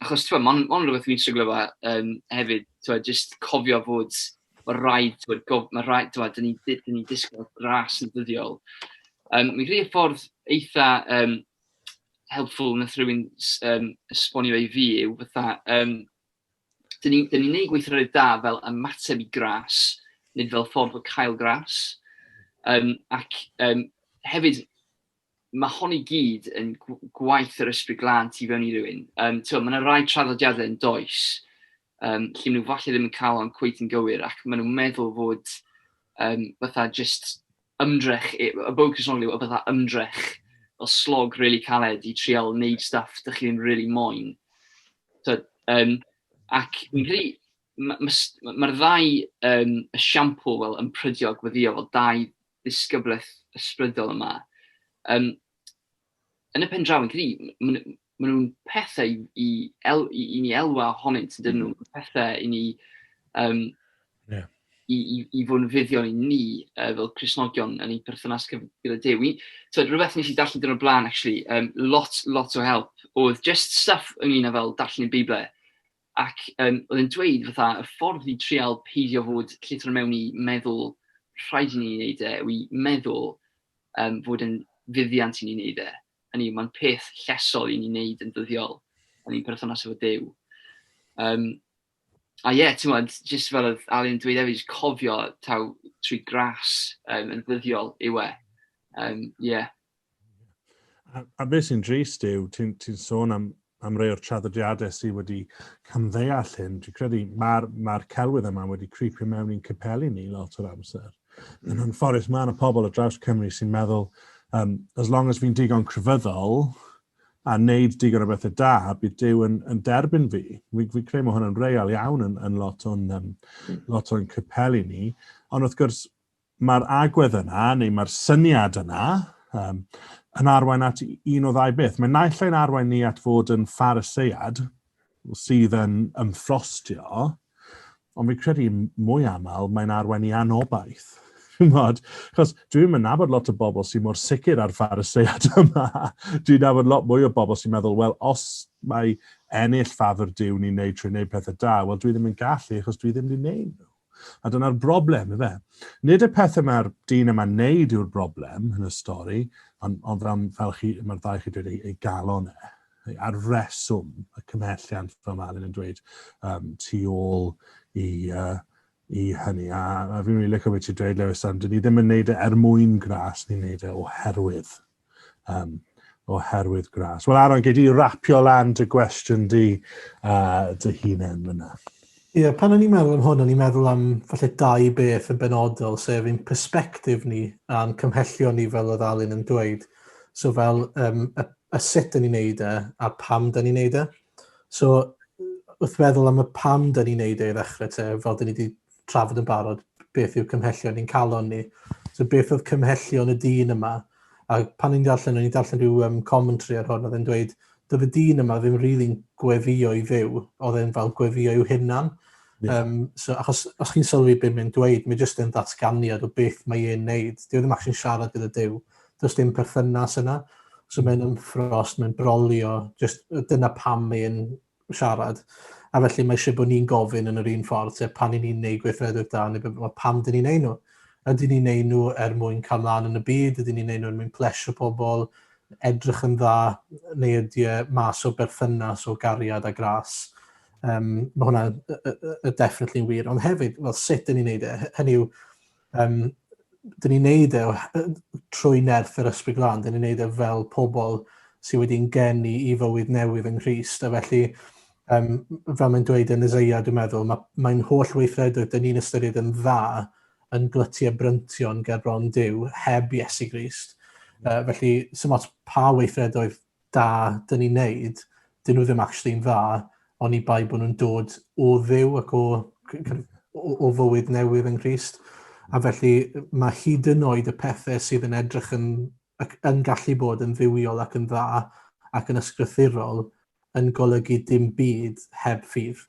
achos ti'n mae'n ma rhywbeth dwi'n stryglo fe hefyd, twyd, just cofio fod mae rhaid, twyd, gof, mae rhaid, twyd, dyn ni'n ni disgwyl gras yn ddyddiol. Mi'n credu y ffordd eitha helpful nath rhywun esbonio i fi yw fatha, dyn ni'n ni neud gweithredoedd da fel ymateb i gras, nid fel ffordd o cael gras. Ac hefyd, mae hon i gyd yn gwaith yr Ysbryd Glân tu fewn i rywun. Mae yna rai traddodiadau yn does, lle maen nhw falle ddim yn cael o'n cweit yn gywir, ac maen nhw'n meddwl fod fatha just ymdrech, y bywyd Cristnogol yw fatha ymdrech fel slog really caled i trial wneud stuff dych chi ddim really moyn. So, ac fi'n credu, mae'r ma, ma, ma ddau esiampl fel ymprydio a gweddio fel dau ddisgyblaeth ysbrydol yma. Yn y pen draw, fi'n credu, maen ma nhw'n pethau i, i, el, i, i ni elwa ohonynt, yn dyn nhw, mm. pethau i ni yeah. i, i, i fod yn fuddiol i ni fel Cristnogion yn ein perthynas gyda Duw. So, rhywbeth nes i darllen dyn o'r blaen, actually, lot, lot o help, oedd just stuff ynglyn â fel darllen y Beibl. Ac oedd e'n dweud fatha, y ffordd i trial peidio fod llithro mewn i meddwl rhaid i ni wneud e, yw i meddwl fod yn fuddiant i ni wneud e. Hynny yw, mae'n peth llesol i ni wneud yn ddyddiol yn ein perthynas efo Duw. A ie, yeah, ti'n gwybod, jyst fel oedd Alun yn dweud hefyd, jyst cofio taw trwy gras yn ddyddiol yw e. Yeah. A beth sy'n drist yw, ti'n ti sôn am, am rai o'r traddodiadau sydd wedi camddeall hyn. Dwi'n credu mae'r ma celwydd yma wedi creepio mewn i'n capeli ni lot o'r amser. Yn anffodus, mae yna pobl ar draws Cymru sy'n meddwl, as long as fi'n digon crefyddol a wneud digon o bethau da, bydd Duw yn, yn derbyn fi. Fi, fi credu mae hwnna'n real iawn yn, yn lot o'n, lot o'n capeli ni. Ond wrth gwrs, mae'r agwedd yna, neu mae'r syniad yna, yn arwain at un o ddau beth. Mae naill ai'n arwain ni at fod yn Pharisead, sydd yn ymffrostio, ond fi'n credu mwy aml mae'n arwain i anobaith. Chimod? Achos dwi'n yn nabod lot o bobl sy'n mor sicr ar Pharisead yma. Dwi'n nabod lot mwy o bobl sy'n meddwl, wel, os mae ennill ffafr Duw ni'n neud trwy wneud pethau da, wel, dwi ddim yn gallu achos dwi ddim wedi wneud nhw. A dyna'r broblem, ife? Nid y pethau mae'r dyn yma'n neud yw'r broblem yn y stori, ond, ond fel, fel chi, mae'r ddau chi dweud, ei, ei galon e, a'r reswm, y cymhelliant, fel mae Alun yn dweud, tu ôl i, i hynny. A, a fi'n rili licio beth ti'n dweud, Lewis, am dyn ni ddim yn neud e er mwyn gras, ni'n neud e oherwydd. Oherwydd gras. Wel, Aaron, gei di rapio lan dy gwestiwn di dy hunain fyna. Ie, yeah, pan o'n i'n meddwl am hwn, o'n i'n meddwl am falle dau beth yn benodol, sef ein perspectif ni a'n cymhellion ni fel oedd Alun yn dweud. So fel y, y sut dyn ni'n neud e a pam dyn ni'n neud e. So wrth feddwl am y pam dyn ni'n neud e i ddechrau te, fel dyn ni wedi trafod yn barod, beth yw cymhellion ni'n calon ni. So beth oedd cymhellion y dyn yma? A pan ni'n darllen, o'n i'n darllen rhyw commentary ar hwn, oedd e'n dweud, doedd y dyn yma ddim rili'n gweddio i Dduw, oedd e'n fel gweddio i'w hunan. Yeah. So, achos os chi'n sylwi beth mae'n dweud, mae jyst yn ddatganiad o beth mae e'n neud. Dyw e ddim actually'n siarad gyda Duw. Does dim perthynas yna. So mae'n ymffrost, mae'n brolio, just dyna pam mae'n siarad. A felly mae eisiau bod ni'n gofyn yn yr un ffordd, sef pan i ni'n neud gweithredoedd da, neu pam dyn ni'n neud nhw. Ydyn ni'n neud nhw er mwyn cael mlaen yn y byd, ydyn ni'n neud nhw er mwyn plesio pobl, edrych yn dda, neu ydy e mas o berthynas o gariad a gras. Mae hwnna definitely yn wir. Ond hefyd, wel, sut dyn ni'n neud e? Hynny yw, dyn ni'n neud e trwy nerth yr Ysbryd Glân, dyn ni'n neud e fel pobl sydd wedi'n geni i fywyd newydd yng Nghrist, a felly, fel mae'n dweud yn Isaiah, dwi'n meddwl, mae'n mae holl weithredoedd dyn ni'n ystyried yn dda yn glytiau bryntion ger bron Duw heb Iesu Grist. Felly, sy'n ots pa weithredoedd da dyn ni'n neud, dyn nhw ddim actually'n dda, oni bai bod nhw'n dod o Dduw ac o, o, o fywyd newydd yng Nghrist. A felly mae hyd yn oed y pethau sydd yn edrych yn, ac yn gallu bod yn dduwiol ac yn dda ac yn ysgrythurol yn golygu dim byd heb ffydd.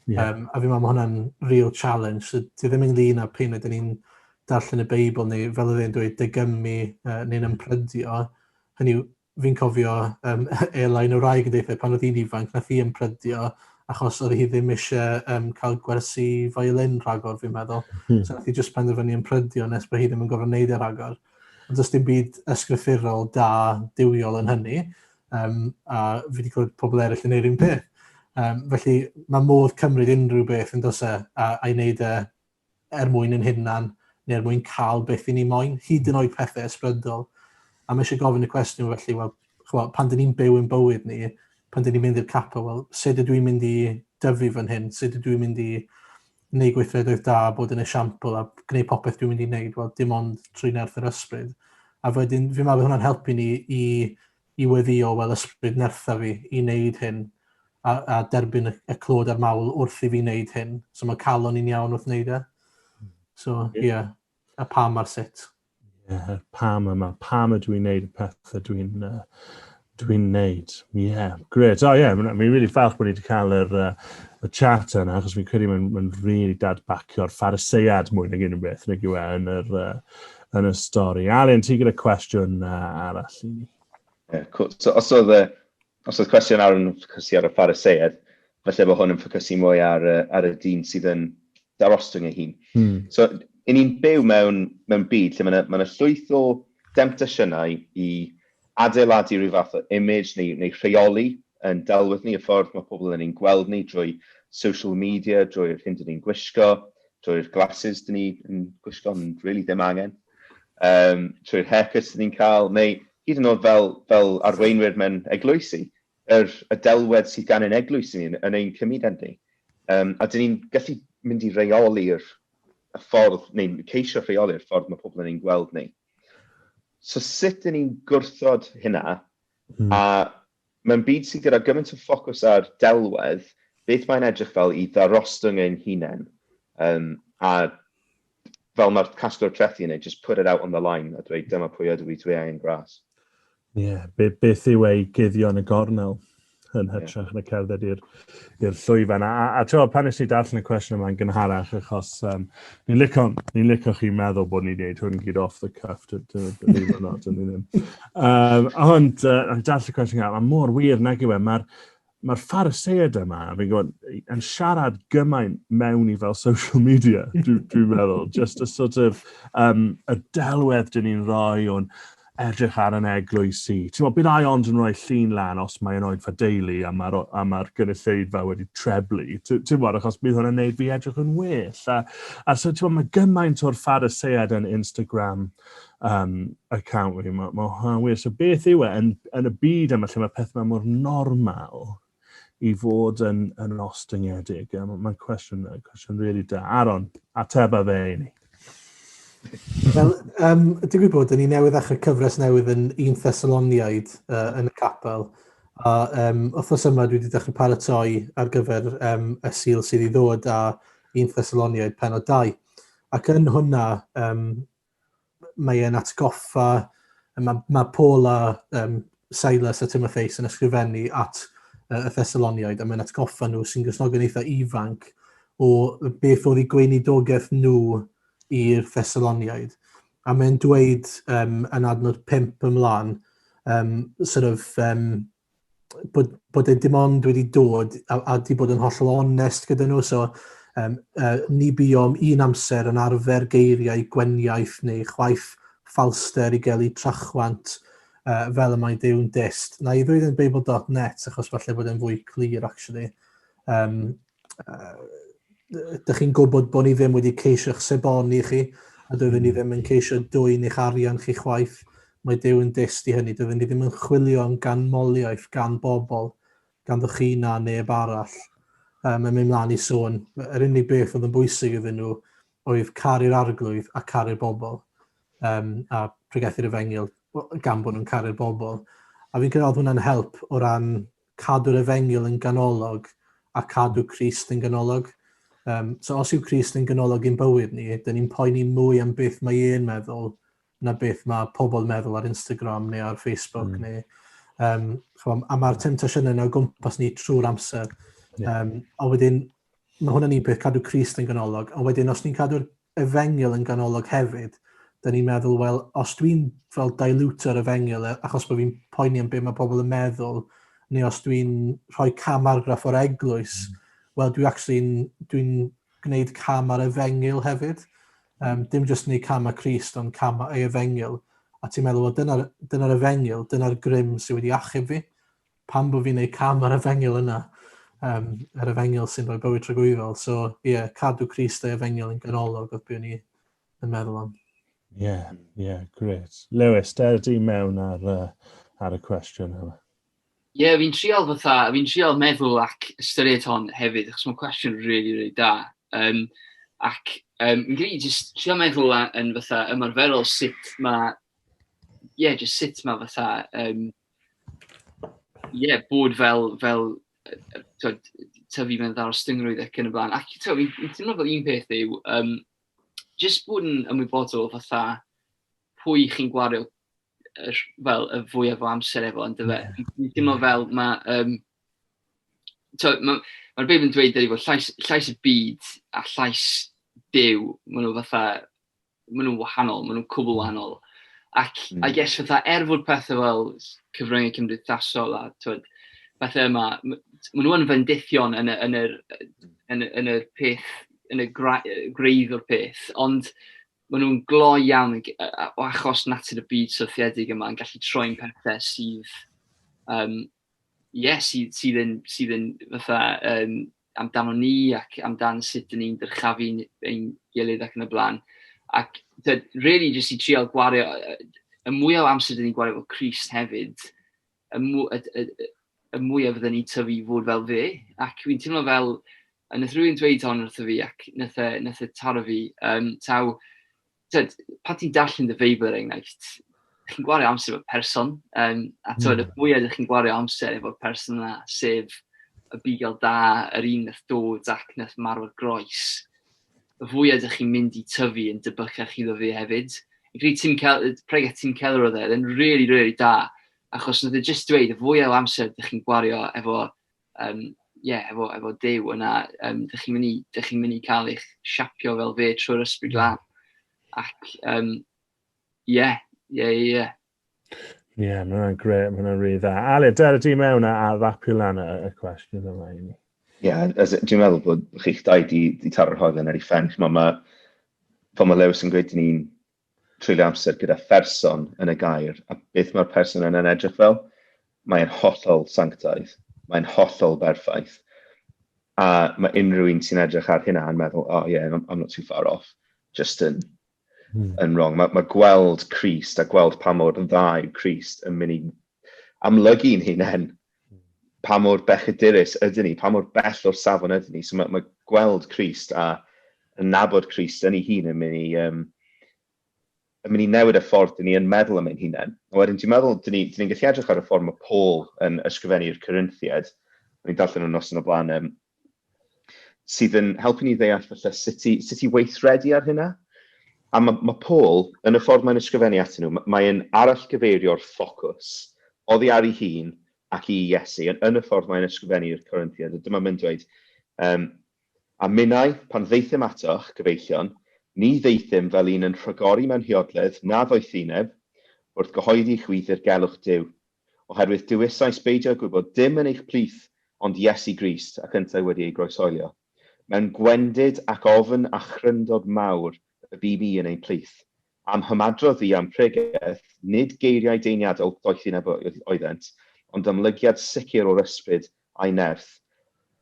Yeah. A fi'n meddwl mae hwnna'n real challenge. So, ti ddim ynglyn â p'un ydyn ni'n darllen y Beibl neu fel oedd e'n dweud dygymu neu'n ymprydio. Hynny yw, fi'n cofio Elain y wraig yn deutha pan oedd hi'n ifanc, nath hi ymprydio achos oedd hi ddim eisiau cael gwersi violin rhagor, fi'n meddwl. So nath hi just penderfynu ymprydio nes bod hi ddim yn gorfod wneud e rhagor. Ond does dim byd ysgrythurol da, duwiol yn hynny. A fi wedi clywed pobl eraill yn neud yr un peth. Felly mae modd cymryd unrhyw beth yn does e, a'i wneud e er mwyn yn hunan, neu er mwyn cael beth i ni moyn, hyd yn oed pethau ysbrydol. A mae eisiau gofyn y cwestiwn felly, wel, chwa, pan dyn ni'n byw yn bywyd ni, pan dyn ni'n mynd i'r capel, wel, sut ydw i'n mynd i dyfu fan hyn? Sut ydw i'n mynd i wneud gweithredoedd da, bod yn esiampl a gwneud popeth dwi'n mynd i wneud? Wel, dim ond trwy nerth yr ysbryd. A wedyn, fi'n meddwl bod hwnna'n helpu ni i weddio, wel, ysbryd nertha fi i wneud hyn a derbyn y clod a'r mawl wrth i fi wneud hyn. So mae calon i'n iawn wrth wneud e. So, ie, yeah, y pam a'r sut. Ie, yeah, pam yma, pam ydw i'n neud y pethau dwi'n neud. Ie, yeah, great. O oh, ie, yeah, mi'n really falch bod ni wedi cael y chat yna, achos fi'n credu mae'n really dadbacio'r Phariseiad mwy nag unrhyw beth, nag yw e, yn y stori. Alun, ti gyda cwestiwn arall i ni? Yeah, cool. So, os oedd cwestiwn Aaron yn ffocysu ar y Phariseiad, falle bod hwn yn ffocysu mwy ar y dyn sydd yn darostwng ei hun. So, i ni'n byw mewn byd lle mae yna ma llwyth o demtasiynau i adeiladu rhyw fath o image neu rheoli yn delwedd ni, y ffordd mae pobl yn ein gweld ni drwy social media, drwy'r hyn dyn ni'n gwisgo, drwy'r glasses dyn ni'n gwisgo, ond really ddim angen, trwy'r haircuts dyn ni'n cael, neu hyd yn oed fel arweinwyr mewn eglwysi, y delwedd sydd gan ein eglwys ni yn ein cymuned ni. A dyn ni'n gallu mynd i reoli'r y ffordd, neu ceisio rheoli'r ffordd mae pobl yn ein gweld ni. So sut dyn ni'n gwrthod hynna, a mewn byd sydd gyda gymaint o ffocws ar delwedd, beth mae'n edrych fel i ddarostwng ein hunain? A fel mae'r casglwr trethi yn ei, just put it out on the line a dweud dyma pwy ydw i, dwi angen gras. Ie, yeah, beth yw ei guddio yn y gornel yn hytrach na cerdded i'r llwyfan. A ti'n pan nes i darllen y cwestiwn yma'n gynharach, achos ni'n licio chi meddwl bod ni'n gwneud hwn gyd off the cuff, believe it or not, dyn ni ddim. Ond darllen y cwestiwn yma, mae mor wir nag yw e, mae'r Phariseiad yma, fi'n gwybod, yn siarad gymaint mewn i fel social media, dwi meddwl. Just y sort of, y delwedd dyn ni'n rhoi o'n edrych ar yn eglwys i. Ti'n meddwl, bydd ai ond yn rhoi llun lan os mae'n oedfa deulu a ma gynulleidfa wedi treblu. Ti'n meddwl, achos bydd hwnna'n neud fi edrych yn well. A so, ti'n meddwl, mae gymaint o'r Phariseiad yn Instagram account fi. Ma hwnna'n wir. So beth yw e yn y byd yma lle mae pethau mor normal i fod yn ostyngedig? Mae'n cwestiwn really da. Aaron, ateba fe i ni. Wel, digwydd bod, ni newydd ddechrau cyfres newydd yn 1 Thessaloniaid yn y capel. A wythnos yma dwi wedi dechrau paratoi ar gyfer y Sul sydd i ddod a 1 Thessaloniaid penod 2. Ac yn hwnna, mae e'n atgoffa, mae Paul a Silas a Timotheus yn ysgrifennu at y Thessaloniaid, a mae'n atgoffa nhw sy'n Gristnogion eitha ifanc o beth oedd eu gweinidogaeth nhw i'r Thessaloniaid. A mae'n dweud yn adnod 5 ymlaen, sort of, bod e dim ond wedi dod a di bod yn hollol onest gyda nhw. So, ni buom un amser yn arfer geiriau gweniaith neu chwaith ffalster i gelu trachwant fel y mae Duw'n dyst. Na i ddweud yn Bible.net achos falle bod e'n fwy clir, actually. Dych chi'n gwybod bod ni ddim wedi ceisio'ch seboni chi, a doeddwn ni ddim yn ceisio dwyn eich arian chi chwaith. Mae Duw yn dyst i hynny. Doeddwn ni ddim yn chwilio am ganmoliaeth gan bobl, ganddo chi na neb arall. Mae'n mynd mlaen i sôn, yr unig beth oedd yn bwysig iddyn nhw oedd caru'r arglwydd a caru'r bobl um, a pregethu'r efengyl gan bod nhw'n caru'r bobl. A fi'n credu oedd hwnna'n help o ran cadw'r efengyl yn ganolog a cadw Crist yn ganolog. Um, so os yw Crist yn ganolog i'n bywyd ni, dyn ni'n poeni mwy am beth mae e'n meddwl na beth mae pobl yn meddwl ar Instagram neu ar Facebook. Neu, um, chwa, a mae'r temptasiynau yna o gwmpas ni trwy'r amser. Yeah. Um, a wedyn, mae hwnna'n un peth, cadw Crist yn ganolog. A wedyn, os ni'n cadw'r efengyl yn ganolog hefyd, da ni'n meddwl, wel, os dwi'n fel dilute-o'r efengyl, e, achos bod fi'n poeni am beth mae pobl yn meddwl, neu os dwi'n rhoi cam argraff o'r eglwys, wel, dwi actually dwi gwneud cam ar efengyl hefyd. Um, dim jyst gwneud cam ar Crist, ond cam ar ei efengyl. A ti'n meddwl, wel, dyna'r dyna efengyl, dyna'r grym sydd wedi achub fi. Pam bod fi'n gwneud cam ar efengyl yna? Um, yr efengyl sy'n rhoi bywyd tragwyddol. So, ie, yeah, cadw Crist a'i efengyl yn ganolog oedd be o'n i yn meddwl am. Ie, yeah, ie, yeah, great. Lewis, der di mewn ar, ar y cwestiwn yma. Ie, yeah, fi'n trial fatha, fi'n trial meddwl ac ystyried hon hefyd, achos mae'n cwestiwn really, really da. Um, ac um, fi'n credu just trial meddwl yn fatha ymarferol sut mae, ie, yeah, just sut mae fatha, um, ie, yeah, bod fel, fel twyd, tyfu mewn ddarostyngrwydd ac yn y blaen. Ac twyd, fi'n fi teimlo fel un peth yw, um, just bod yn ymwybodol fatha pwy chi'n gwario yr, fel y fwyaf o amser efo, on'd yfe? Fi'n teimlo fel ma' yym t'o' ma' ma'r Beibl yn dweud dydi fod llais llais y byd a llais Duw, ma' nhw fatha ma' nhw'n wahanol, ma' nhw'n cwbl wahanol. Ac I guess fatha er fod pethe fel cyfryngau cymdeithasol a t'wod pethe yma, ma' nhw yn fendithion yn y yn yr yn y yn yr peth yn y gwreidd o'r peth, ond maen nhw'n gloi iawn o achos natur y byd syrthiedig yma yn gallu troi'n pethau sydd, um, yeah, sydd, sydd, yn, sydd yn fatha um, amdano ni ac amdan sut dyn ni'n dyrchafu ein gilydd ac yn y blaen. Ac dyd, really jyst i trial gwario, y mwyaf o amser dyn ni'n gwario efo Crist hefyd, y, mw, y, y, y mwyaf fydden ni'n tyfu i fod fel fe. Ac fi'n teimlo fel, a nath rhywun dweud hon wrtho fi ac nath e, nath e taro fi, um, taw, tyd, pan ti'n darllen dy Feibl er enghraifft, chi'n gwario amser efo person, um, a tyd, y fwyaf ydych chi'n gwario amser efo'r person yna, sef y bugail da, yr un nath dod ac nath marw ar groes, y fwyaf ydych chi'n mynd i tyfu yn debycach iddo fe hefyd. Fi'n credu Tim Kel pregeth Tim Keller oedd e, oedd e'n really, really da, achos nath e jyst dweud y fwyaf o amser ydych chi'n gwario efo, um, yeah, efo, efo Duw yna, um, dych chi'n mynd i, dych chi'n mynd i cael eich siapio fel fe trwy'r ysbryd glân. Ac, um, yeah, yeah, yeah. Ie, yeah, mae hwnna'n gret, mae hwnna'n rili dda. Ale, der di mewn a, a rapio lan y, y cwestiwn yma i ni. Ie, yeah, dwi'n meddwl bod chi'ch dau di, di taro'r hoelen ar ei phen. Mae, ma, fel mae Lewis yn gweud, ni'n treulio amser gyda pherson yn y gair, a beth mae'r person yna'n edrych fel? Mae'n hollol sanctaidd, mae'n hollol berffaith. A mae unrhyw un sy'n edrych ar hynna yn meddwl, oh yeah, I'm, I'm not too far off, just yn, yn wrong. Mae, mae gweld Crist a gweld pa mor dda yw Crist yn mynd i amlygu'n hunain pa mor bechadurus ydyn ni, pa mor bell o'r safon ydyn ni. So mae, mae gweld Crist a nabod Crist yn ei hun yn mynd i, um, yn mynd i newid y ffordd dyn ni yn meddwl am ein hunain. A wedyn dwi'n meddwl, dyn ni'n ni gallu edrych ar y ffordd mae Paul yn ysgrifennu'r Corinthiad, o'n i'n darllen yn noson o blaen, um, sydd yn helpu ni ddeall falle sut i, sut i weithredu ar hynna. A mae, mae Paul, yn y ffordd mae'n ysgrifennu atyn nhw, mae'n arallgyfeirio'r ffocws oddi ar ei hun ac i Iesu, yn, yn y ffordd mae'n ysgrifennu i'r Corinthiad. A dyma mae'n dweud, um, a minnau, pan ddeithum atoch, gyfeillion, ni ddeithum fel un yn rhagori mewn huodledd na ddoethineb, wrth gyhoeddi chwi ddirgelwch Duw. Oherwydd dewisais beidio â gwybod dim yn eich plith ond Iesu Grist ac yntau wedi ei groeshoelio. Mewn gwendid ac ofn a chryndod mawr y bûm i yn ein plith. A'm hymadrodd i a'm pregeth, nid geiriau deiniadol doethineb oeddent, ond amlygiad sicr o'r ysbryd a'i nerth,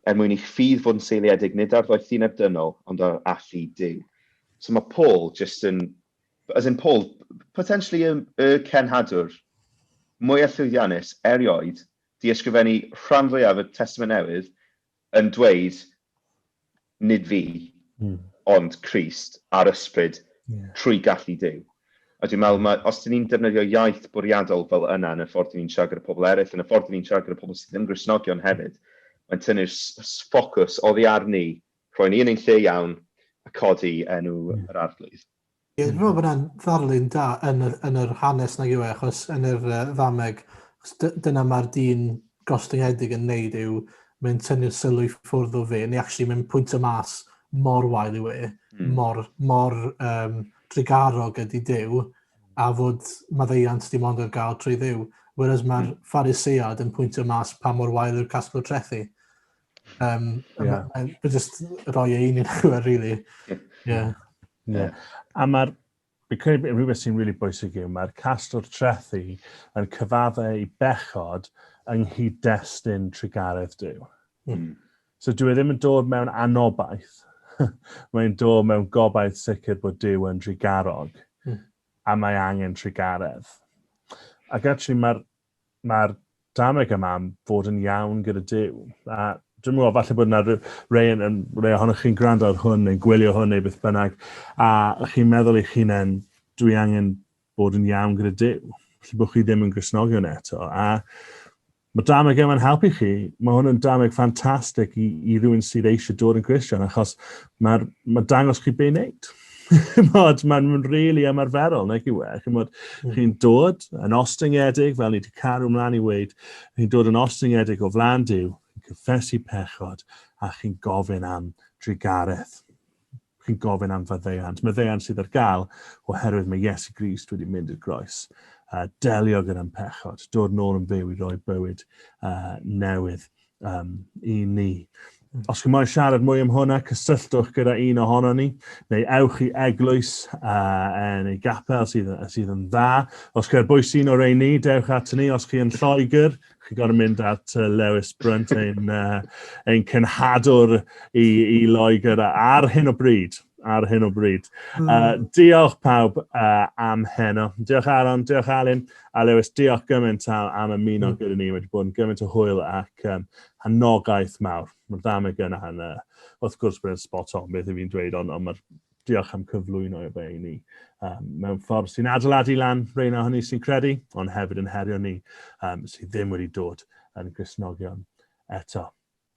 er mwyn i'ch ffydd fod yn seiliedig nid ar ddoethineb dynol, ond ar allu Duw. So mae Paul jyst yn as in Paul, potentially y, y cenhadwr mwyaf llwyddiannus erioed, di ysgrifennu rhan fwyaf y Testament Newydd yn dweud, nid fi, mm. ond Crist a'r ysbryd yeah. trwy gallu Duw. A dwi'n meddwl, mae, os dyn ni'n defnyddio iaith bwriadol fel yna yn y ffordd dyn ni'n siarad gyda pobl eraill, yn y ffordd dyn ni'n siarad gyda pobl sydd ddim Gristnogion hefyd, mae'n tynnu'r ffocws oddi ar ni, rhoi ni yn ein lle iawn, a codi enw yr Arglwydd. Ie, dwi'n meddwl bod hwnna'n ddarlun da yn yr, yn yr hanes nag yw e, achos yn yr uh, ddameg, achos dyna mae'r dyn gostyngedig yn neud yw mae'n tynnu'r sylw i ffwrdd o fe, neu actually mae'n pwyntio mas mor wael yw e, mm. mor, mor um, drugarog ydy Duw, a fod maddeuant dim ond ar gael trwy Dduw. Whereas mae'r mm. Pharisead yn pwyntio mas pa mor wael yw'r casglwr trethi. Um, yeah. Mae'n just rhoi ei un i'n e, really. Yeah. Yeah. A mae'r Fi'n credu rhywbeth sy'n really bwysig yw mae'r cast o'r trethi yn cyfaddau i bechod yng nghyd-destun trugaredd Duw. Mm. So dwi e ddim yn dod mewn anobaith, mae'n dod mewn gobaith sicr bod Duw yn trugarog, mm. a mae angen trugaredd. Ac actually mae'r mae'r dameg yma am fod yn iawn gyda Duw. A dwi'n meddwl, falle bod yna rei, yn, rei ohonoch chi'n gwrando ar hwn neu'n gwylio hwn neu beth bynnag, a chi'n meddwl eich hunain, dwi angen bod yn iawn gyda Duw. Felly bod chi ddim yn Gristnogion eto. A mae dameg yma'n helpu chi. Mae hwn yn dameg ffantastig i, i rhywun sydd eisiau dod yn Gristion, achos mae'r mae dangos chi be wneud. Chimod, mae'n ma really ymarferol, nag yw e? Chimod, mm. chi'n dod yn ostyngedig, fel ni wedi caru mlaen i weid, chi'n dod yn ostyngedig o flaen Duw, chi'n cyffesu pechod, a chi'n gofyn am drugaredd. Chi'n gofyn am faddeuant. Maddeuant sydd ar gael oherwydd mae Iesu Grist wedi mynd i'r groes. Uh, delio gyda'n pechod, dod nôl yn fyw i roi bywyd uh, newydd um, i ni. Os chi'n moyn siarad mwy am hwnna, cysylltwch gyda un ohono ni, neu ewch i eglwys uh, neu gapel sydd, sydd yn dda. Os chi ar bwys un o'r ein ni, dewch at ni. Os chi yn Lloegr, chi'n gorfod mynd at Lewis Brunt, ein, uh, ein cenhadwr i, i Loegr ar hyn o bryd ar hyn o bryd. Mm. Uh, diolch pawb uh, am heno. Diolch Aaron, diolch Alun, a Lewis, diolch gymaint am, am ymuno mm. gyda ni. Wedi bod yn gymaint o hwyl ac um, anogaeth mawr. Mae'r ddameg yna yn, uh, wrth gwrs bod yn spot on beth i fi'n dweud, ond, ond mae'r diolch am cyflwyno i fe i ni. Um, mewn ffordd sy'n adeiladu lan rheina hynny sy'n credu, ond hefyd yn herio ni um, sydd ddim wedi dod yn Gristnogion eto.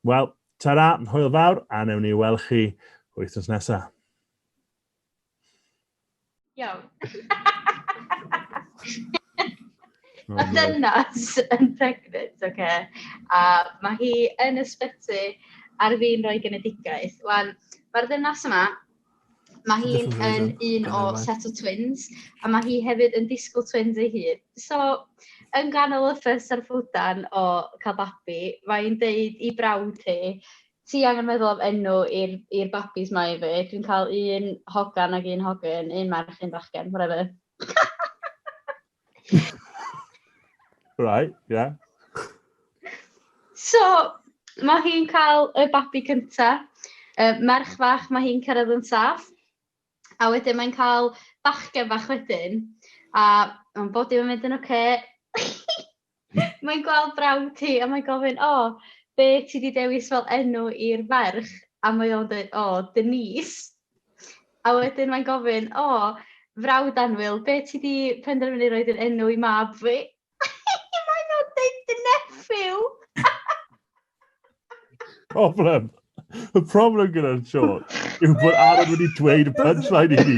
Wel, ta-ra, hwyl fawr, a newn ni weld chi wythnos nesaf. Iawn. Mae dynas yn pregnant, oce, okay? a mae hi yn ysbyty ar fin rhoi genedigaeth. Wan, mae'r ddynas yma, mae hi'n yn un o set o twins, a mae hi hefyd yn disgwyl twins ei hun. So, yn ganol y ffys a'r ffwdan o cael babi, mae'n deud i brawd hi, ti angen meddwl am enw i'r i'r babis 'ma i fi. Dwi'n cael un hogan ac un hogyn, un merch, un bachgen, whatever. Right, yeah. So, mae hi'n cael y babi cynta. Uh, merch fach, mae hi'n cyrraedd yn saff. A wedyn mae'n cael bachgen bach wedyn. A mae'n bod yn mynd yn oce. Okay. Mae'n gweld brawd hi a mae'n gofyn, o, oh, be ti 'di dewis fel enw i'r ferch? A mae o'n dweud, o, oh, Denise. A wedyn mae'n gofyn, o, oh, frawd annwyl, be ti 'di penderfynu roed yn enw i mab fi? Mae'n o'n dweud dy nephew. Problem. Y problem gyda'r joke yw bod Aaron wedi dweud y punchline i ni.